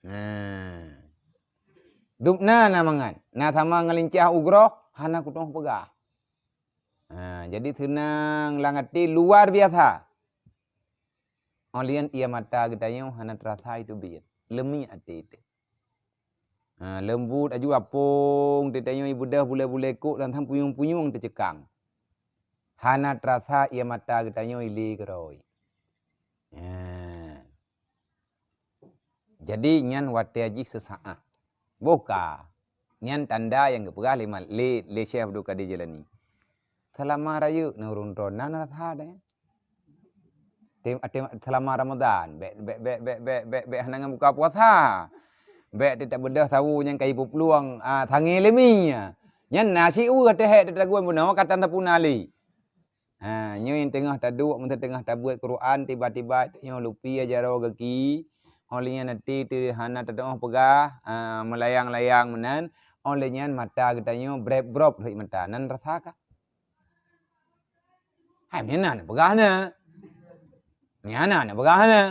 Nah. Dub na, na mangat. Na sama ngon lincah u groh, hana kuteungoh peugah. Ha, jadi seunang lam até luar biasa. 'Oh lheueh nyan ie mata geutanyoe hana teurasa iteubiet. Leumiek até teuh. Ha, leumbot aju apong teuh tanyoe ibeudôh bulèe-bulèe kok dan sang punyueng-punyueng teuceukang. Hana teurasa ie mata geutanyoe ilé keudroe. Ha. Jadi nyan watèe jih seusaát. Boh ka. Nyan tanda nyang geupeugah lé ma-, lé, lé Syekh Abdul Qadir Jailani. Seulama rayeuk na ureueng droe na rasa deh. Tem-, tem-, seulama Ramadan, bèk, bèk hana ngon buka puasa. Bèk teutab beudôh sawu nyang ka ipeuplueng, ah, sangé lé mi. Nyan na siueh teuhèk teutagun bunoe ka tan tapuna lé. Ha, nyoe nyang teungoh taduek, meuteungoh tabeuet Quran, tiba-tiba nyoe lupi jaroe gaki, 'oh lheueh nyan até teuh hana teuteungoh peugah, ha, meulayang-layang meunan, 'oh lheueh nyan mata geutanyoe brep-brop lheueh mata, nan rasa ka. Hai, meunan peugah na. Nyan hana neupeugah hana.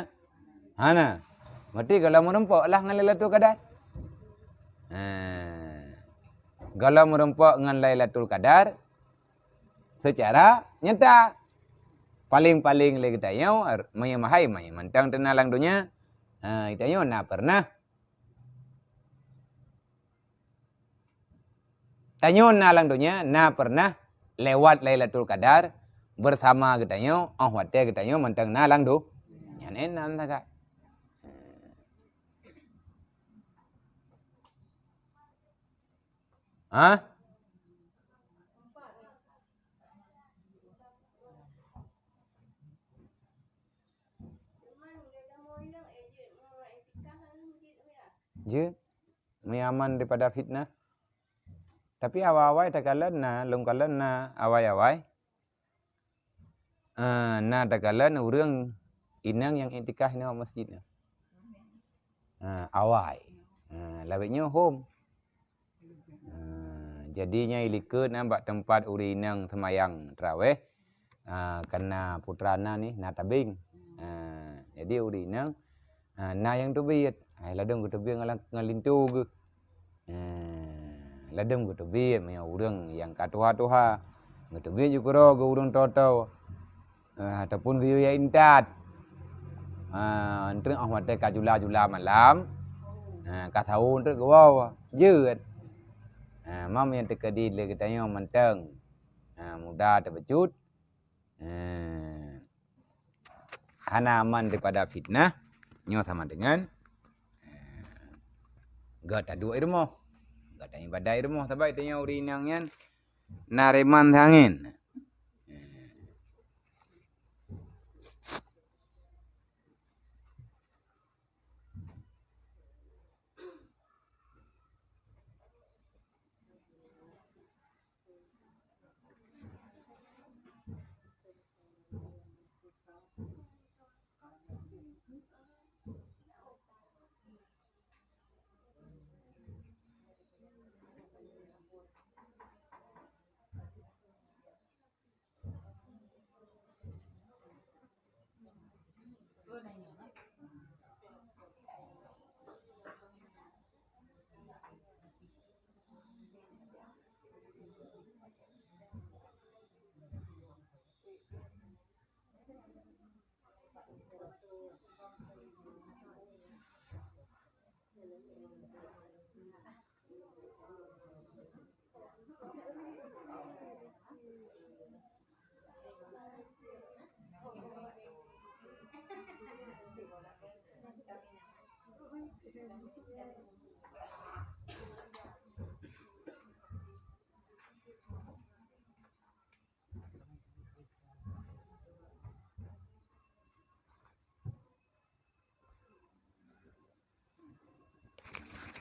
Hana. Berarti gohlom meurumpok lah ngon Lailatul Qadar. Ha. Gohlom meurumpok ngon Lailatul Qadar seucara nyata. Paléng-paléng lé geutanyoe, meunyoe mahai, meunyoe mantong teuna lam donya. Ha, geutanyoe na pernah Tanyoe na lam donya, na pernah lewat Lailatul Qadar bersama geutanyoe, 'oh watèe geutanyoe mantong na lam do-, nyan éh nan sagai. Hah? Jeuet. Meuaman daripada fitnah. Tapi awai-awai takalon na, lôn kalon na awai-awai. Ah, na takalon ureueng inong nyang iktikaf nibak masjid nyan. Ah, awai. Ah, lawét nyoe hom. Ah, jadi nyan ilikot na bak teumpat ureueng inong seumayang taraweh. Ah, kareuna putra na nih na tabeng. Ah, jadi ureueng inong, ah, na nyang teubiet. Ai ladôm geuteubiet ngon la-, ngon linto geuh. Ah, ladôm geuteubiet meunyoe ureueng nyang ka tuha-tuha. Geuteubiet ju keudroe geuh ureueng toe-toe. Ah, ataupun geuyue intat. Ah, enteuk 'oh watèe ka jula-jula malam. Ah, ka sawo enteuk geuwoe. Jeuet. Ah, mam nyang teukeudi lé geutanyoe mantong. Ah, muda tabacut. Eh, hana aman daripada fitnah, nyoe sama dengan, eh, göt taduek i rumoh, göt taibadat i rumoh, sabab tanyoe ureueng inong nyan, Na reman sangén.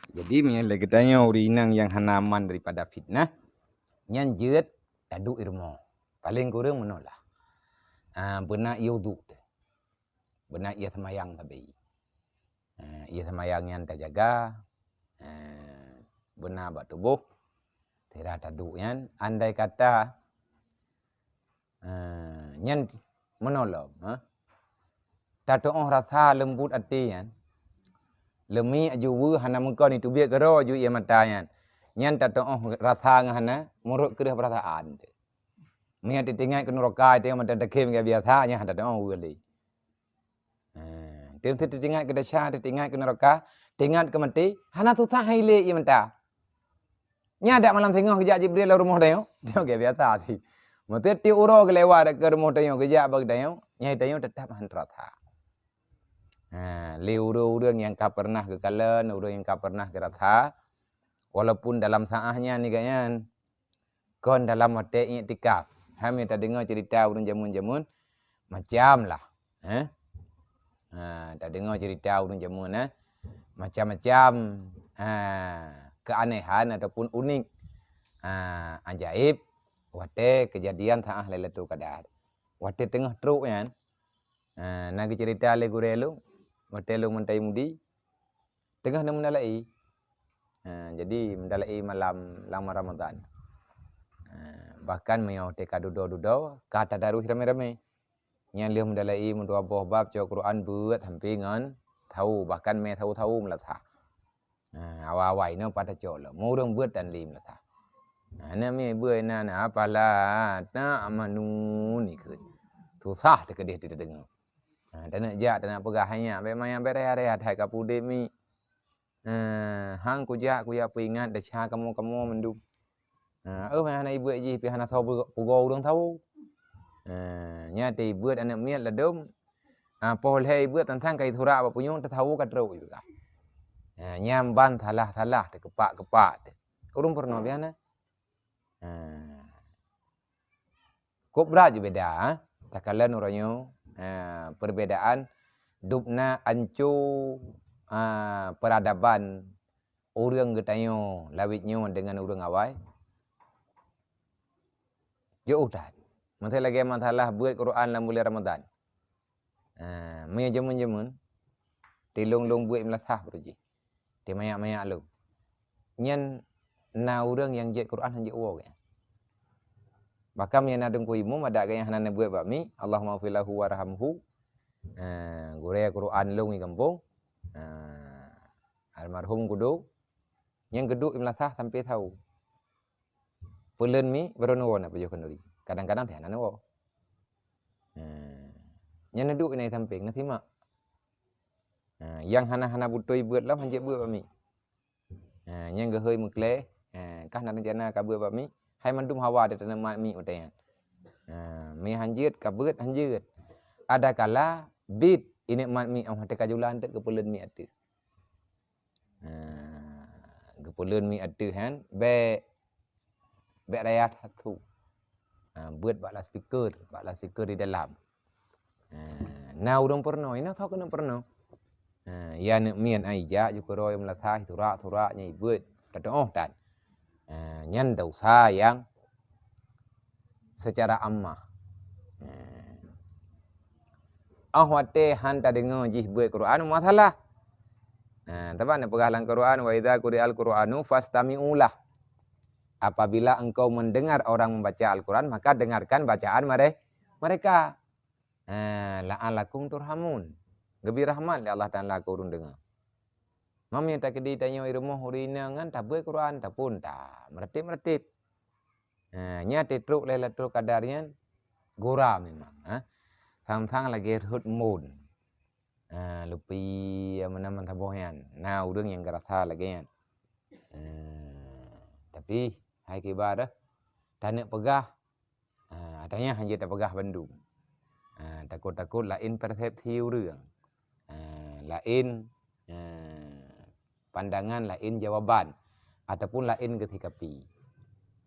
Jadi, meunyoe lé geutanyoe ureueng inong nyang hana aman daripada fitnah, nyan jeuet taduek i rumoh. Paleng kureueng meunoe lah. Ah, beuna ié uduk teuh. Beuna ié seumayang sabe. Ah, ié seumayang nyan tajaga. Ah, beuna bak tuboh. Sira taduek nyan, andai kata, ah, nyan meunoe lom, ha. Tateu'oh rasa leumbut até nyan. Leumi aju weueh hana meukon, iteubiet keudroe aju ié mata nyan. Nyan tateu'oh rasa ngon hana meurok keureuh peurasaan. Meunyoe teuingat keu neuraka, teuingat mata dakhem biasa, nyan hana tateu'oh weueh lé. Ha, teuingat keu desya, teuingat keu neuraka, teuingat keu maté, hana susah hai lé ié mata. Nyan dak malam singoh geujak Jibril lam rumoh tanyoe. Tanyoe gét biasa sih. Meuteuti uroe geulewat keu rumoh tanyoe geujak bak tanyoe, nyan tanyoe teutap han teurasa. Ha, lé ureueng-ureueng nyang ka pernah geukalon, ureueng nyang ka pernah geurasa, walaupun dalam saáh nyan nigak nyan, kon dalam watée iktikaf. Hami tadeungoe ceurita ureueng jameun-jameun macam lah, eh? Ha, tadeungoe ceurita ureueng jameun, eh? Macam-macam, ha, keuanehan ataupun unik, ha, ajaéb watée keujadian saáh Lailatul Qadar. Watée teungoh trok nyan, ha, na geuceurita lé gurée lôn, watée lôn meutai mudi, teungoh na meudalai. Ha, jadi meudalai malam, lam Ramadan. Ha, bahkan meunyoe teuka dudoe-dudoe, ka tadaruih ramé-ramé. Nyan lheueh meudalai meudua boh bab cok Quran beuet sampoe ngon thawo, bahkan mé thawo-thawo meulasah. Ha, awai-awai nyoe pat tacok lom, meureueng beuet dan lé meulasah. Ha, na mé beuet na, na apalah, na amanun ikheun. Susah teukeudeh teudeungoe. Ha, taneuk jak, taneuk peugah hai nyak, bék manyang bék raya-raya that ka pudeb mi. Ha, han kujak, kujak peuingat desya kamoe-kamoe mandum. Ha, oh, hana ibeuet jih, pih hana soe pugo ureueng thawo. Ha, nyan teuibeuet aneuk miet ladom. Ha, poh lhée ibeuet tantang ka isurak bak punyueng, teusawo ka trok juga. Ha, nyan ban salah-salah, teukepak-kepak teuh. Ureueng peurunoe biasa. Ha. Kok brat ju beda, eh? Takalon uroe nyoe, eh, perbedaan dubna anco, eh, peradaban ureueng geutanyoe lawét nyoe deungon ureueng awai. Jeuet that. Meusé lagée masalah beuet Quran lam buleuen Ramadan. Ah, meunyoe jameun-jameun, tilong-long buet meulasah baru jih. Timayak-mayak lom. Nyan na ureueng nyang jeuet Quran han jeuet woe geuh. Bahkan meunyoe na teungku imum, adak geuh nyang hana neubuet bak mi, Allahumma ighfir lahu warhamhu. Ah, gurée Quran lom di gampông. Ah, almarhum kudu. Nyang geuduek meulasah sampai thawo. Peuleuen mi baru neuwoe na pajoh khanuri. Kadang-kadang teuh hana neuwoe. Nah, nyan neuduek inai sampéng, neusimak. Nah, nyang hana-hana beutôi beuet lom hanjeuet beuet bak mi. Nah, nyang geuhôi meuklé, nah, kah na rencana ka beuet bak mi, hai mandum hawa teuh taneuk mat mi watée nyan. Nah, mi hanjeuet ka beuet hanjeuet. Adakala bit ineuk mat mi 'oh watée ka julan teuk geupeuleuen mi ateueh. Ha, geupeuleuen mi ateueh nyan, bék Bèk raya that su. Ha, beuet bak loudspeaker, bak loudspeaker di dalam. Ha, na ureueng peurunoe, inoe soe keuneuk peurunoe. Ha, ya neuk miet ai jak ju keudroe meulasah surak-surak nyan ibeuet, tatu'oh that. Ha, nyan desya nyang secara ammah. Ha. Óh watèe han tadeungoe jih beuet Quran, masalah. Ha, sabab neupeugah lam Quran, "Wa idza quri'al Qur'anu fastami'u lah." Apabila engkau mendengar orang membaca Al-Quran, maka dengarkan bacaan mere-, mereka. Ha, la'allakum turhamun. Geubri rahmat lé Allah Taala keu ureueng deungoe. Meunyoe takeudi tanyoe i rumoh ureueng inong nyan tabeuet Quran, taphôn ta, meuratéb-meuratéb. Ha, nyan teutrok Lailatul Qadar nyan gura memang, ha. Sang-sang lagèe rhot embôn. Ha, lupi meunan meusaboh nyan. Na ureueng nyang geurasa lagèe nyan. Ha, tapi hai kiban deh, taneuk peugah, ha, tanyoe hana jeuet tapeugah bandum. Ha, takot-takot laén persepsi ureueng. Ha, laén, ha, pandangan, laén jawaban, ataupun laén geusikapi.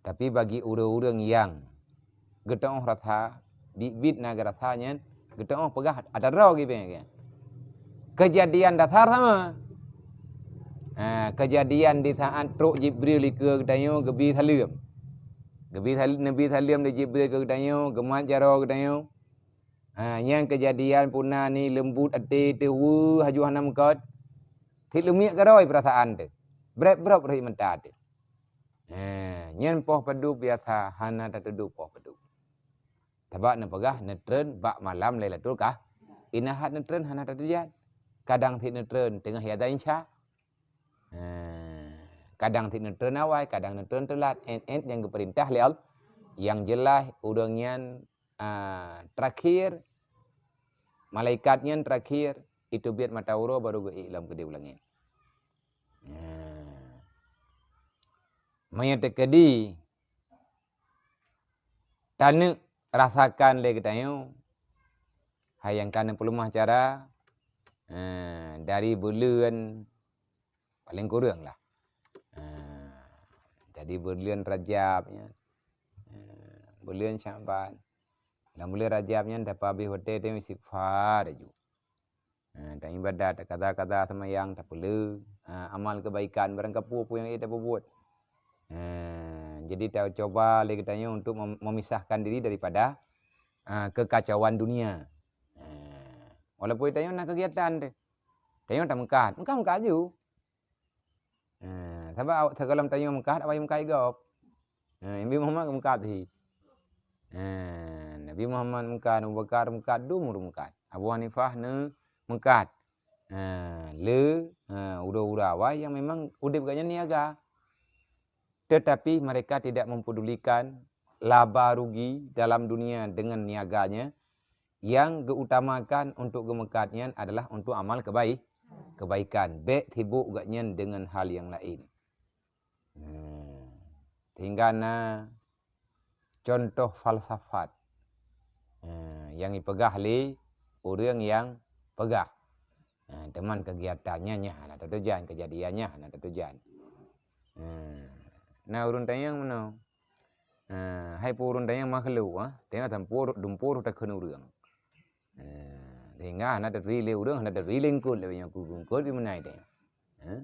Tapi bagi ureueng-ureueng nyang geuteu'oh rasa, biet-biet na geurasa nyan, geuteu'oh peugah atra droe geuh. Keujadian dasar sama. Ha, keujadian di saat trok Jibril dikeue geutanyoe geubi saleuem. Geubi sal-, neubi saleuem lé Jibril keu geutanyoe, geumat jaroe geutanyoe. Ha, nyan keujadian puna ni leumbot até teuh weueh haju hana meukat. Sit leumiek keudroe peurasaan teuh. Brek-brok rhot mata teuh. Ha, nyan poh padub biasa hana tateuduek poh padub. Sabab neupeugah neutreun bak malam Lailatul Qah-, inahat neutreun hana tateujan. Kadang sit neutreun teungoh ya dan isya. Ha, kadang sit neutreun awai, kadang neutreun teulat. Ét-ét nyang geupeurintah lé Allah. Nyang jeulaih ureueng nyan, a, terakhir, malaikat nyan terakhir, iteubiet mata uroe baru geuék lam keudéh u langét. Ha. Meunyoe teukeudi taneuk rasakan lé geutanyoe, hai nyang ka neupeuleumah cara, eh, dari buleuen paleng kureueng lah. Eh, jadi buleuen Rajab nyan, eh, buleuen Syaban. Lam buleuen Rajab nyan tapeuhabéh watèe tanyoe istighfar laju. Ha, taibadat, takaza-kaza seumayang, tapeuleueh, ha, amal keubaikan, barang kapeue-peue nyang ék tapeubuet. Ha, jadi tacuba lé geutanyoe untuk mem-, memisahkan diri daripada, ha, kekacauan dunia. Ha, walaupun tanyoe na keugiatan teuh. Tanyoe tameukat, meukat-meukat aju. Ha, sabab awak sigohlom tanyoe meukat, awai meukat gob. Ha, Nabi Muhammad meukat hi. Ha, Nabi Muhammad meukat, Abu Bakar meukat, dum ureueng meukat. Abu Hanifah neu meukat. Ha, le, ha, uroe-uroe awai nyang memang udeb gobnyan niaga. Tetapi mereka tidak mempedulikan laba rugi dalam dunia dengan niaganya, yang geuutamakan untuk geumeukat nyan adalah untuk amal kebai-, kebaikan. Bék sibuk gobnyan dengan hal yang lain. Nah, sehingga na contoh falsafat, nah, nyang ipeugah lé ureueng nyang peugah. Nah, teuma keugiatan nyan, nyan hana tatujan, keujadian nyan hana tatujan. Nah, na ureueng tanyong meunoe. Ha, hai peue ureueng tanyong makhluk, ha? Tanyong sampôh, dumpeue takheun ureueng. Ha, sehingga hana taturi lé ureueng, hana taturi lé eungkôt, lé nyang ku eungkôt pih meunan tanyong. Ha?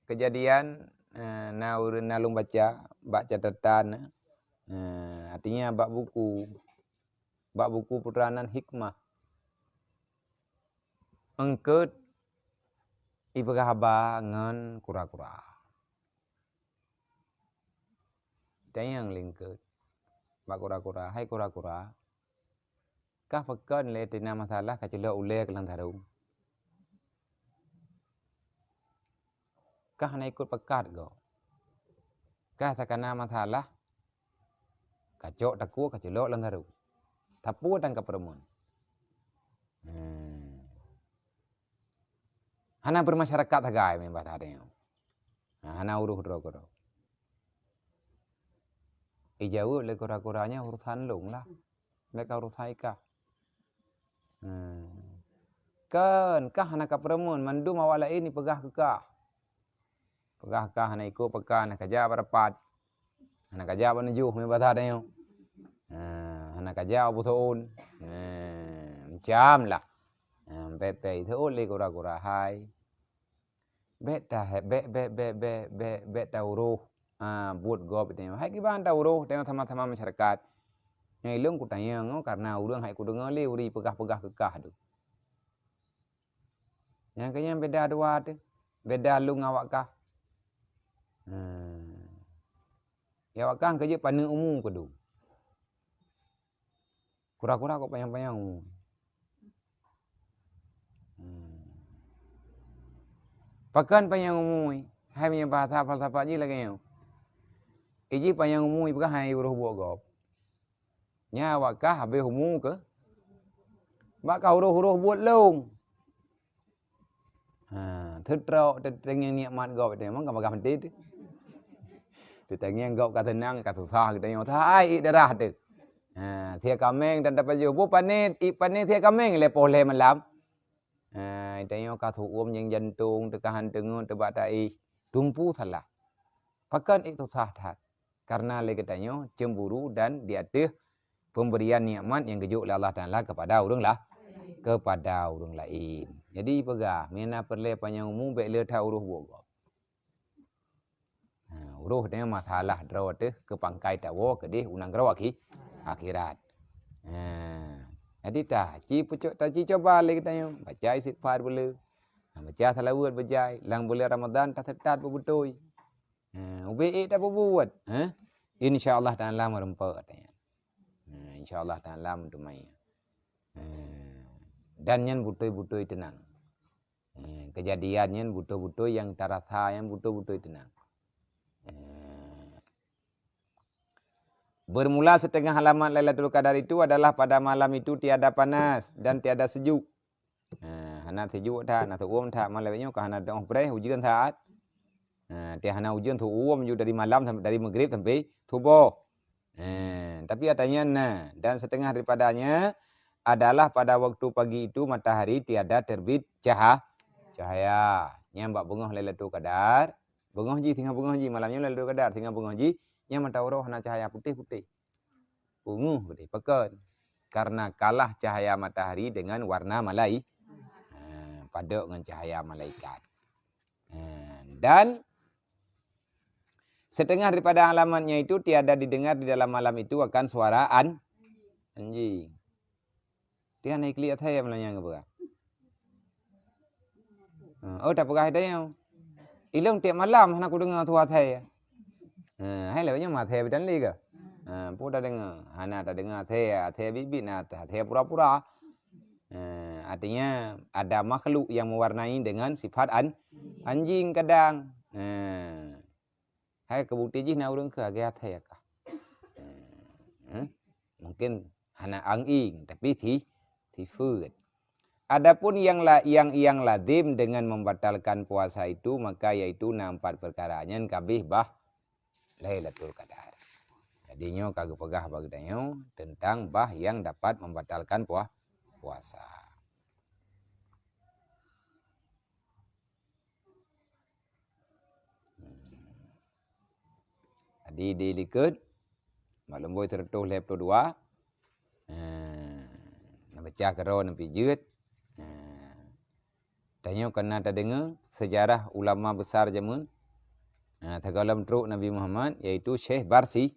Keujadian, eh, na ureueng na lôn baca bak catatan, eh, artinya bak buku, bak buku Putra nan Hikmah. Eungkôt ipeugah haba ngon kura-kura. Tanyong lé eungkôt bak kura-kura, "Hai kura-kura, kah pakon lé teuna masalah kaculok ulée keu lam sarong? Kah hana ikot pakat gob? Kah sakana masalah kacok takue kaculok lam sarong? Sapeue tan kapeureumeun?" Hmm. Hana beumasyarakat sagai meunan basa tanyoe. Ha, hana urôh droe keudroe. Ijaweueb lé kura-kura nyan, "Urosan lôn lah. Bék ka urosan ikah." Hmm. Kon, kah hana kapeureumeun, mandum awak laén ipeugah keu kah. Peugah kah hana ikot pakat, hana kaja bak rapat. Hana kajak bak neujôh meuibadah tanyoe. Ha, hana kajak bak seuôn. Ha, macam lah. Ha, pei-pei seuôn lé kura-kura hai. Bék ta-, bék, bék, bék, bék, bék, bék tauroh, ah, buet gob tanyoe. Hai kiban tauroh tanyoe sama-sama masyarakat. Nyang ilôn kutanyong, oh, karena ureuëng hai kudeungoe lé ureuëng peugah-peugah keu kah tu. Nyang keu nyan beda dua teuh. Beda lôn ngon awak kah. Hmm. Ya awak kah keujeuet paneuk umu keudum. Kura-kura kok panyang-panyang umu. Hmm. Pakon panyang umu? Hai meunyoe bahasa falsafat jih lagée nyoe. Iji panyang umu peugah hai uroh buet gob. Nya awak kah habéh umu keu? Bak ka uroh-uroh buet lôn. Ha, teutrok teutangieng nikmat gob teuh, memang ka bagah meuti teuh. Teutangieng gob ka teunang, ka susah geutanyoe. Hai ié darah teuh. Ha, sie kaméng dan tapajoh. Bu pané, ié pané sie kaméng lé poh lhée malam. Ha, tanyoe ka seuuem nyang jantong teukahan teungeut teubak taéh. Tumpu salah. Pakon ié susah that. Karena lé geutanyoe cemburu dan di ateueh pemberian nikmat nyang geujok lé Allah Taala kepada ureuëng lah, kepada ureuëng laén. Jadi peugah, meunyoe na peureulée panyang umu bék le that uroh buet gob. Ha, uroh tanyoe masalah droe teuh keu pangkai tawoe keudeh u nanggroe akhi-, akhirat. Ha, jadi ta ci peucok, ta ci coba lé geutanyoe, baca istighfar beuleu. Ha, baca salawat beujai, lam buleuen Ramadan ta seutat beubeutôi. Ha, ubé ék tapeubuet, ha? Insya Allah Taala meureumpok katanya. Ha, insya Allah Taala meuteumai. Ha, dan nyan beutôi-beutôi teunang. Ha, keujadian nyan beutôi-beutôi nyang tarasa, nyang beutôi-beutôi teunang. Ha. Bermula setengah alamat Lailatul Qadar itu adalah pada malam itu tiada panas dan tiada sejuk. Ha, hana sejuk that, hana seuuem that, malam nyoe ka hana teungoh preh, ujeuen that. Ha, tieb hana ujeuen, seuuem ju dari malam sam-, dari maghrib sampai suboh. Ha, tapi katanya na, dan setengah daripadanya adalah pada waktu pagi itu matahari tiada terbit caha-, cahaya. Nyang bak beungoh Lailatul Qadar, beungoh jih, singoh beungoh jih, malam nyoe Lailatul Qadar, singoh beungoh jih, nyang mata uroe hana cahaya, putéh-putéh. Pungoh geude. Pakon? Karena kalah cahaya matahari dengan warna malai-, ha, padok ngon cahaya malaikat. Ha, dan setengah daripada alamatnya itu tiada didengar di dalam malam itu akan suara an-, anjing. Tian iklik asai meulanyang geupeugah. Ha, oh, tapeugah tanyoe. Ilong tiep malam hana kudeungoe suara asai. Ha, hai lewat nyoe asai bidan lé ke? Ha, peue tadeungoe? Hana tadeungoe asai, asai biet-biet na, asai pura-pura. Ha, artinya ada makhluk yang mewarnai dengan sifat an-, anjing kadang. Ha. Hai keubukti jih na ureuëng keu lagée asai kah? Hmm. Mungkin hana anjing, tapi si-, sifeuet. Adapun yang la-, yang, yang lazim dengan membatalkan puasa itu, maka yaitu na empat perkara. Nyan kabeh bah Lailatul Qadar. Jadi nyoe ka geupeugah bak geutanyoe tentang bah yang dapat membatalkan pua-, puasa. Jadi di likot, bak lumboi seratus lhée puluh dua, eh, na baca keudroe na pijeuet. Eh, tanyoe ka na tadeungoe sejarah ulama besar jameun, eh, sigohlom trok Nabi Muhammad, yaitu Syekh Barsi-,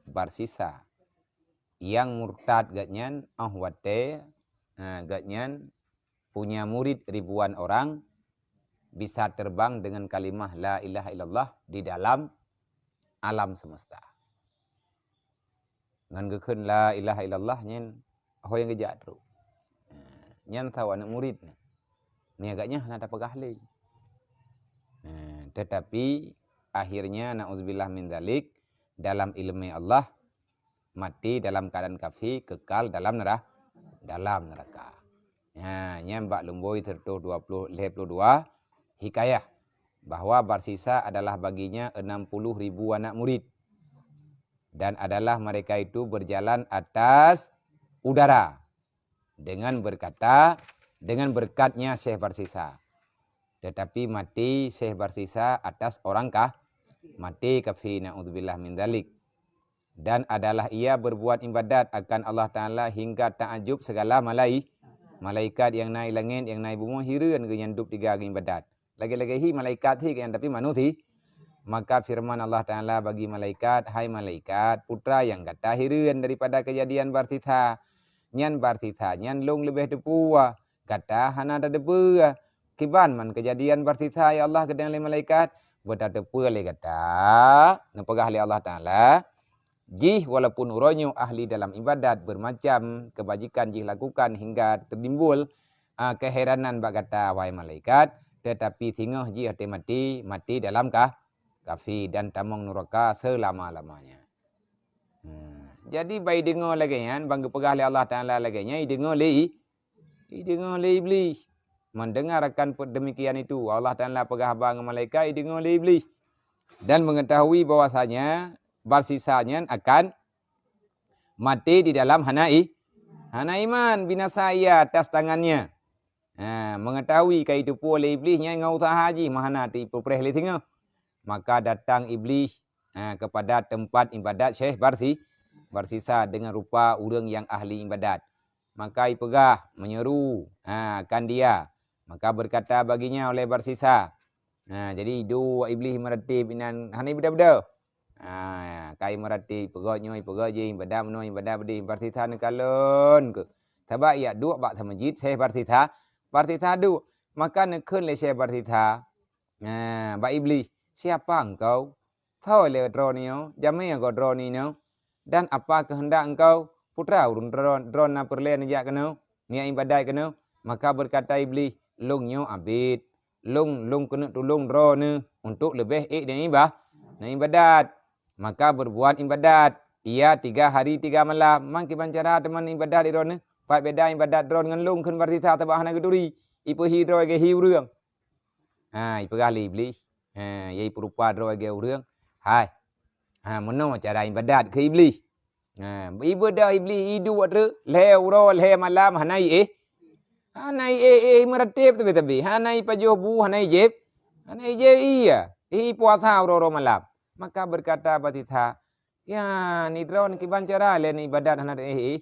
Barsisa. Nyang murtad gobnyan óh watée, eh, gobnyan punya murid ribuan orang, bisa terbang dengan kalimah la ilaha illallah di dalam alam semesta. Ngon geukheun la ilaha illallah nyan ho nyang geujak trok. Nyan saboh aneuëk murid nyan. Meunyo gobnyan hana tapeugah lé. Tetapi akhirnya, na'udzubillah min dzalik, dalam ileumé Allah, mati dalam keadaan kafé, kekal dalam nera-, dalam neraka. Ha, nyan bak lumboi seratus dua puluh, lhée puluh dua, hikayah bahwa Barsisa adalah baginya enam puluh ribu anak murid. Dan adalah mereka itu berjalan atas udara dengan berkata, dengan berkatnya Syekh Barsisa. Tetapi mati Syekh Barsisa atas orang kah-, mati kafé, na'udzubillah min dzalik. Dan adalah ia berbuat ibadat akan Allah Taala hingga takjub segala malai-, malaikat nyang na i langét, nyang na i bumoe hireuen geuh nyan dub tiga geuibadat. Lagée-lagée hi malaikat hi geuh nyan, tapi manusi. Maka firman Allah Taala bagi malaikat, "Hai malaikat, putra nyang gata hireuen daripada keujadian Barsisa, nyan Barsisa nyan lôn leubeh teupeue, gata hana tateupeue. Kiban man keujadian Barsisa, ya Allah," geudong lé malaikat, "beutateupeu lé gata," neupeugah lé Allah Taala. Jih walaupun uroe nyoe ahli dalam ibadat, bermacam kebajikan jih lakukan hingga teudimbul, a, keheranan bak gata, wahai malaikat, teutapi singoh jih até maté, maté dalam ka-, kafe dan tamong nuraka selama-lamanya. Hmm. Jadi, ban ideungoe lagée nyan, ban geupeugah lé Allah Taala lagée nyan, ideungoe lé Ideungoe lé Iblih. Mendengar akan pe-, demikian itu, Allah Taala peugah haba ngon malaikat, ideungoe lé Iblih. Dan mengetahui bahwasanya Barsisa nyan akan maté di dalam hana i-, hana iman, binasa ia atas tangannya. Ha, mengetahui ka iteupeue lé Iblih nyan ngon usaha jih, meuhana teuipeupréh lé singoh. Maka datang Iblih, ha, kepada tempat ibadat Syekh Barsi-, Barsisa dengan rupa ureuëng nyang ahli ibadat. Maka ipeugah, meunyeru, ha, akan dia. Maka berkata baginya oleh Barsisa, ha, jadi iduek Iblih meuratéb inan hana ibeuda-beuda. Ha, kai meuratéb, ipeugah nyoe, ipeugah jih, ibadat meunoe, ibadat beudeh, Barsisa neukalon keuh. Sabab ijak duek bak seumeujid Syekh Barsisa, Barsisa duek. Maka neukheun lé Syekh Barsisa, ha, bak Iblih, "Siapa engkau? Soe lé droeneuh nyoe? Jamé goe droeneuh nyoe? Dan apa keuheundak engkau, putra ureuëng droe, droeneuh na peureulée neujak keunoe, neujak ibadat keunoe?" Maka berkata Iblih, "Lôn nyoe abét. Lôn, lôn keuneuk tulông droeneuh untuk leubeh ék neuiba-, neuibadat. Maka berbuat ibadat ia tiga hari tiga malam." "Man kiban cara teuma neuibadat droeneuh? Pat beda ibadat droeneuh ngon lôn," kheun Barsisa, sabab hana geuturi. Ipeuhi droe lagée hi ureuëng. Ha, ipeugah lé Iblih. Ha, ya ipeurupa droe lagée ureuëng. Hai. Ha, meunoe cara ibadat keu Iblih. Ha, ibadat Iblih iduek treuk, lhée uroe lhée malam hana iéh. Hana iéh-éh, meuratéb teubi-teubi. Hana ipajoh bu, hana ijieb. Hana ijieb ié. Ipuasa uroe-uroe malam. Maka berkata Barsisa, "Ya, ni droeneuh kiban cara lé neuibadat hana neuéh-éh?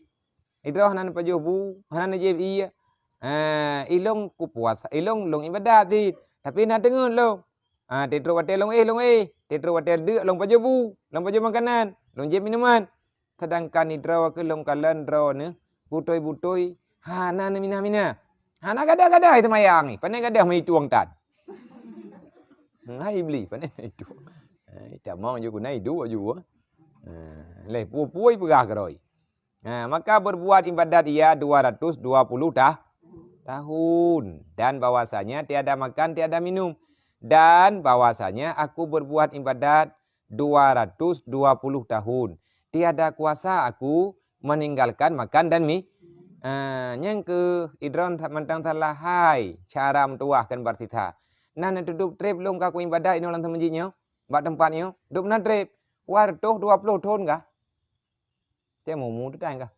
Idroeneuh hana neupajoh bu, hana neujieb ié. Eh, ilông kupuasa, ilông lông ibadat cit, tapi na teungeut lông. Ah, tieb-tieb watée lông éh, lông éh. Tieb-tieb watée deuk lông pajoh bu, lông pajoh makanan, lông jieb minuman. Seudangkan idroe keuh lông kalon droeneuh butôi-butôi, hana neuminah-minah. Hana gadoh-gadoh seumayang, pane gadoh meuitueng tan." Hai Iblih, pane meuitueng. Hai, tamong ju guna iduek ju. Ah, leh pue-pue peugah keurôi. Ha, maka berbuat ibadat ia dua ratus dua puluh tah-, tahun, dan bahwasanya tiada makan, tiada minum, dan bahwasanya aku berbuat ibadat dua ratus dua puluh tahun, tiada kuasa aku meninggalkan makan dan mi-, ha, nyang keuh idroeneuh mantong salah hai cara meutuwah kheun Barsisa. Na neutudôb treb lông ka kuibadat inoe lam seumeujid nyoe, bak teumpat nyoe, dub na treb, dua ratus dua puluh thon kah? Teumu-mu teutan kah?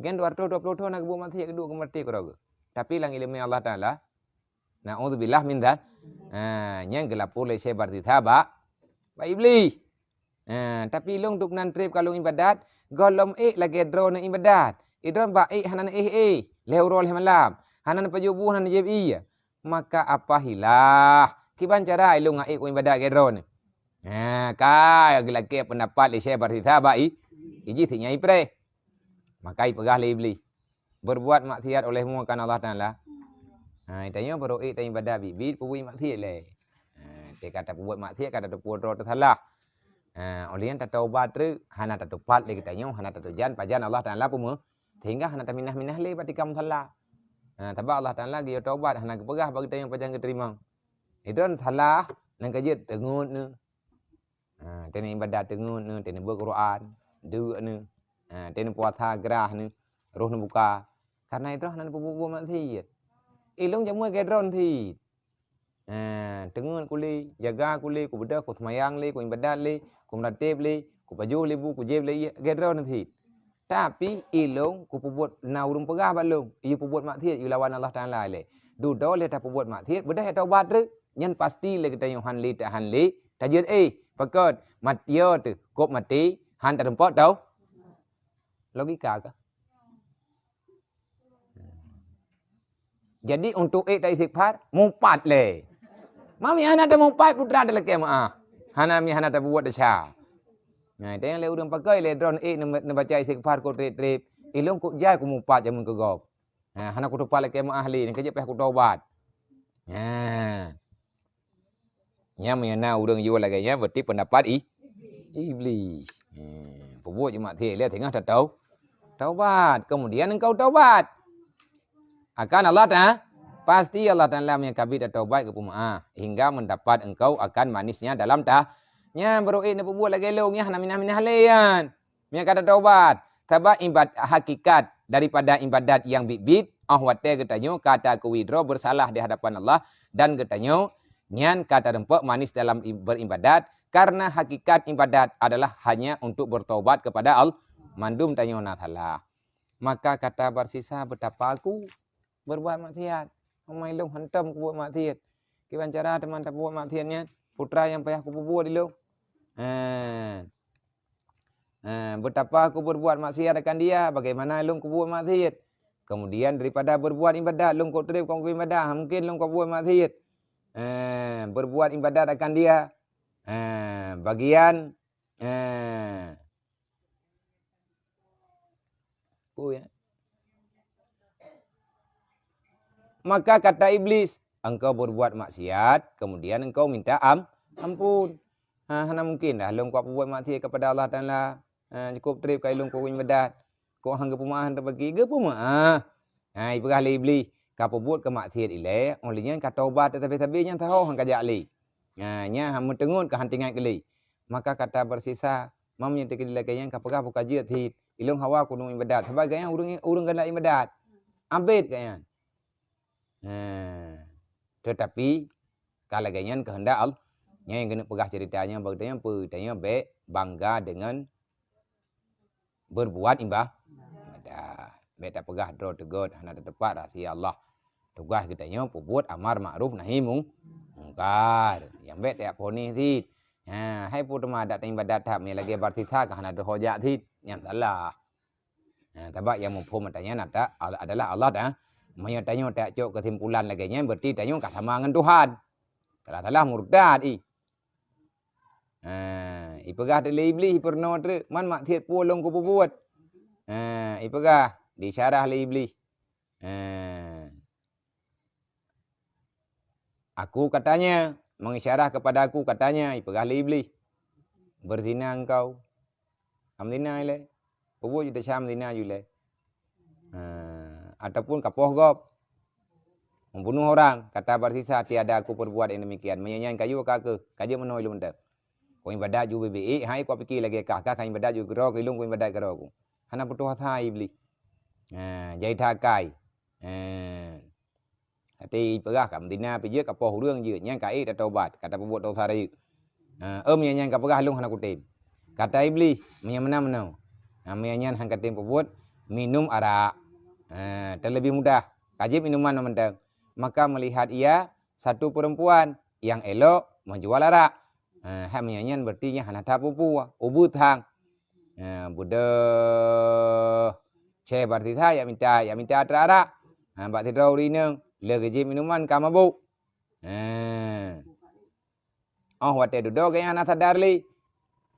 Gen dua ratus dua puluh thon na geubuet maksiat, geuduek geumeureuti keudroe geuh. Tapi lam iéleumé Allah Taala, naudzubillah min dzal-, ha, nyang geulapor lé Syekh Barsisa bak, bak Iblih. Ha, tapi lông dub nan treb ka lông ibadat, gohlom ék lagée droeneuh ibadat. Idroeneuh bak ék hana neuéh-éh, lhée uroe lhée malam. Hana neupajoh bu, hana neujieb ié. Maka apa hilah, kiban cara ilông ngon ék kuibadat lagée droeneuh? Ha, ka geulakée peundapat lé Syekh Barsisa bak i, ijih si nyan ipreh. Maka ipeugah lé Iblih, "Berbuat maksiat olehmu akan Allah Taala." Ha, tanyoe barô ék taibadat biet-biet peubuet maksiat lé. Ha, teuka tapeubuet maksiat ka tateupeue droe teusalah. Ha, óh lheueh nyan tataubat treuk, hana tatupat lé geutanyoe, hana tateujan pajan Allah Taala peumeuh, sehingga hana taminah-minah lé bak tika musala. Ha, sabab Allah Taala geuyue taubat, hana geupeugah bak geutanyoe pajan geuteurimong. Idroeneuh salah, nyang ka jeuet teungeut neuh. Ha, teuneuh ibadat teungeut neuh, teuneuh beuet Quran, deuk neuh. Ha, teuneuh puasa grah neuh, roh neuh buka. Karena idroeneuh hana neupeubuet-buet maksiat. Ilông jameun lagée droeneuh cit. Ha, teungeut ku lé, jaga ku lé, kubeudôh, kuseumayang lé, kuibadat lé, kumeuratéb lé, kupajoh lé bu, kujieb lé ié, lagée droeneuh cit. Tapi ilông kupeubuet na ureuëng peugah bak lông, iyue peubuet maksiat, iyue lawan Allah Taala lé. Dudoe lé tapeubuet maksiat, beudôh taubat treuk, nyan pasti lé geutanyoe han lé ta-, han lé tajeuet éh. Pakon? Mat-, yo teuh, kôb maté, Han teurumpok tau. Logika kah? Jadi untuk ék ta istighfar, mupat lé. Mami hana tamupat putra talakée meu'ah. Hana mi hana tabuet desya. Nah, itu yang lé ureuëng pakai lé droe ék neubaca istighfar kok treb-treb. Ilong kok jai ku mupat jameun keu gob. Nah, hana kutupat lakée meu'ah lé, nyang keujeuet payah kutobat. Nah. Nyan meunyoe na ureuëng yue lagée nyan, berarti pendapat i, iblis. Hmm, peubuet jeuet maksiat lé teungoh tatau, taubat. Kemudian engkau taubat. Akan Allah ta, pasti Allah Taala meunyoe ka bit tataubat geupeu meu'ah, hingga mendapat engkau akan manisnya dalam ta. Nyan baru ék neupeubuet lagée lôn nyan hana minah-minah lé nyan. Meunyoe ka tataubat, sabab ibad-, hakikat daripada ibadat nyang biet-biet, óh watée geutanyoe ka takeue droe beusalah di hadapan Allah dan geutanyoe nyan ka tarumpok manis dalam i-, beribadat, karena hakikat ibadat adalah hanya untuk bertaubat kepada Allah. Mandum tanyoe na salah. Maka kata Barsisa, "Betapa aku berbuat maksiat. Amai lôn hantom kubuet maksiat. Kiban cara teuma tabuet maksiat nyan? Putra nyang payah kupeubuet ilong." Ha. Ha, betapa aku berbuat maksiat akan dia, bagaimana lôn kubuet maksiat. Kemudian daripada berbuat ibadat, lôn kok treb kok ibadat, ha, mungkin lôn kubuet maksiat. Ha, berbuat ibadat akan dia. Ha, bagian, ha, oh ya. Maka kata iblis, "Engkau berbuat maksiat, kemudian engkau minta am-, ampun. Ha, hana mungkin dah lôn kuat peubuet maksiat kepada Allah Taala. Ha, cukup treb kai lôn kuat ibadat. Kok hang geupeumaah teubagi, geupeumaah." Ha, ipeugah lé iblis, "Ka peubuet keu maksiat ilée, óh lheueh nyan ka tobat, teutabé-tabé nyan sahoe hang kajak lé. Ha, nyan hang meuteungeut ka hang teuingat keu lé." Maka kata Barsisa, "Mam nyan teukeudi lagée nyan ka peugah buka jeuet cit. Ilong hawa kunong ibadat, sabab gobnyan ureuëng, ureuëng galak ibadat. Abet gobnyan." Ha. Tetapi ka lagée nyan keuheundak Allah. Nyan nyang keuneuk peugah ceurita nyan bak geutanyoe peue? Tanyoe bék bangga deungon berbuat iba-, ibadat. Bék tapeugah droe teugot hana tateupat rahsia Allah. Tugaih geutanyoe peubuet amar makruf nahi mung-, mungkar. Nyang bék tajak ponis cit. Ha, hai peue teuma adat ibadat that meunyoe lagée Barsisa ka hana teuhojak cit. Nyan salah. Ha, sabab nyang muphom ata nyan ata-, adalah Allah ta-, meunyoe tanyoe tajak cok keusimpulan lagée nyan, berarti tanyoe ka sama ngon Tuhan. Salah-salah murtad ih. Ha, ipeugah teuk lé iblis, ipeurunoe teuk, "Man maksiat peue lôn kupeubuet?" Ha, ipeugah, diisyarah lé iblis. Ha. "Aku katanya, mengisyarah kepada aku katanya," ipeugah lé iblis. "Berzina engkau." Ka meuzina ilée. Peubuet jih desya meuzina jih ilée. Ha, ataupun kapoh gob. Membunuh orang, kata Barsisa, "Tiada aku perbuat yang demikian." Meunyoe nyan ka yue ka keuh, ka jeuet meunoe ilôn mantong. Kong ibadat ju beubiet, hai kong pike lagée kah, kah kong ibadat ju keudroe, kong ilôn kong ibadat keudroe kong. Hana putôh asa iblis. Ha, jai that akai. Ha. Até ipeugah ka meuzina pih jeuet, kapoh ureuëng jeuet, nyan ka ék tataubat, ka tapeubuet desya rayeuk. Ha, eu meunyoe nyan kapeugah lôn hana kutem. Kata Iblih, meunyoe meunan meunoe. Ha, meunyoe nyan han katem peubuet, minum arak. Ha, teuleubeh mudah, ka jeuet minuman mantong. Maka meulihat ia satu perempuan nyang élok meujual arak. Ha, hai meunyoe nyan berarti nyan hana that peue-peue, ubeut hang. Ha, beudôh. Syeh Barsisa jak mita, jak mita arak-arak. Ha, bak sidroe ureuëng inong, lheueh geujép minuman ka mabök. Ha. Óh watée dudoe gobnyan hana sadar lé.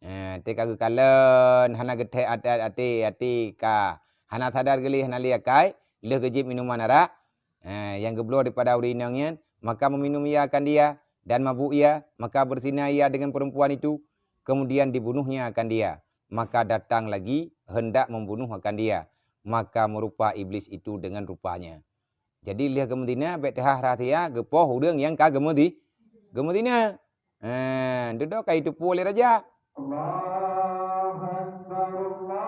Ha, até ka geukalon, hana geuthée até, até, até ka hana sadar geuh lé, hana lé akai, lheueh geujép minuman arak. Ha, nyang geubloe daripada ureuëng inong nyan, maka meminum ia akan dia, dan mabök ia, maka berzina ia dengan perempuan itu, kemudian dibunuhnya akan dia. Maka datang lagi hendak membunuh akan dia, maka merupa iblis itu dengan rupanya. Jadi lheueh geumeuzina, bék teuhah rahsia geupoh ureuëng nyang ka geumeudi-, geumeuzina. Ha, dudoe ka jiteupeue lé raja. Allahu Akbar, Allahu Akbar.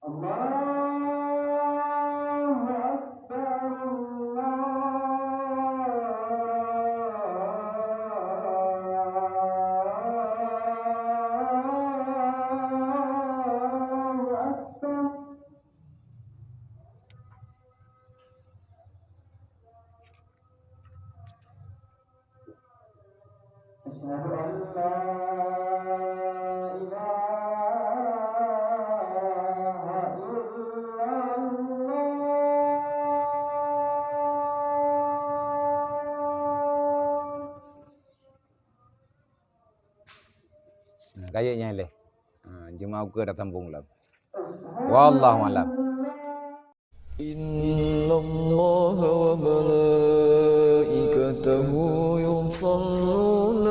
Allahu Akbar, Allahu Akbar. Kayek nyan leh. Ha, jeumaoh ukeue tasambong lom. Wallahu a'lam. إن الله وملائكته يصلون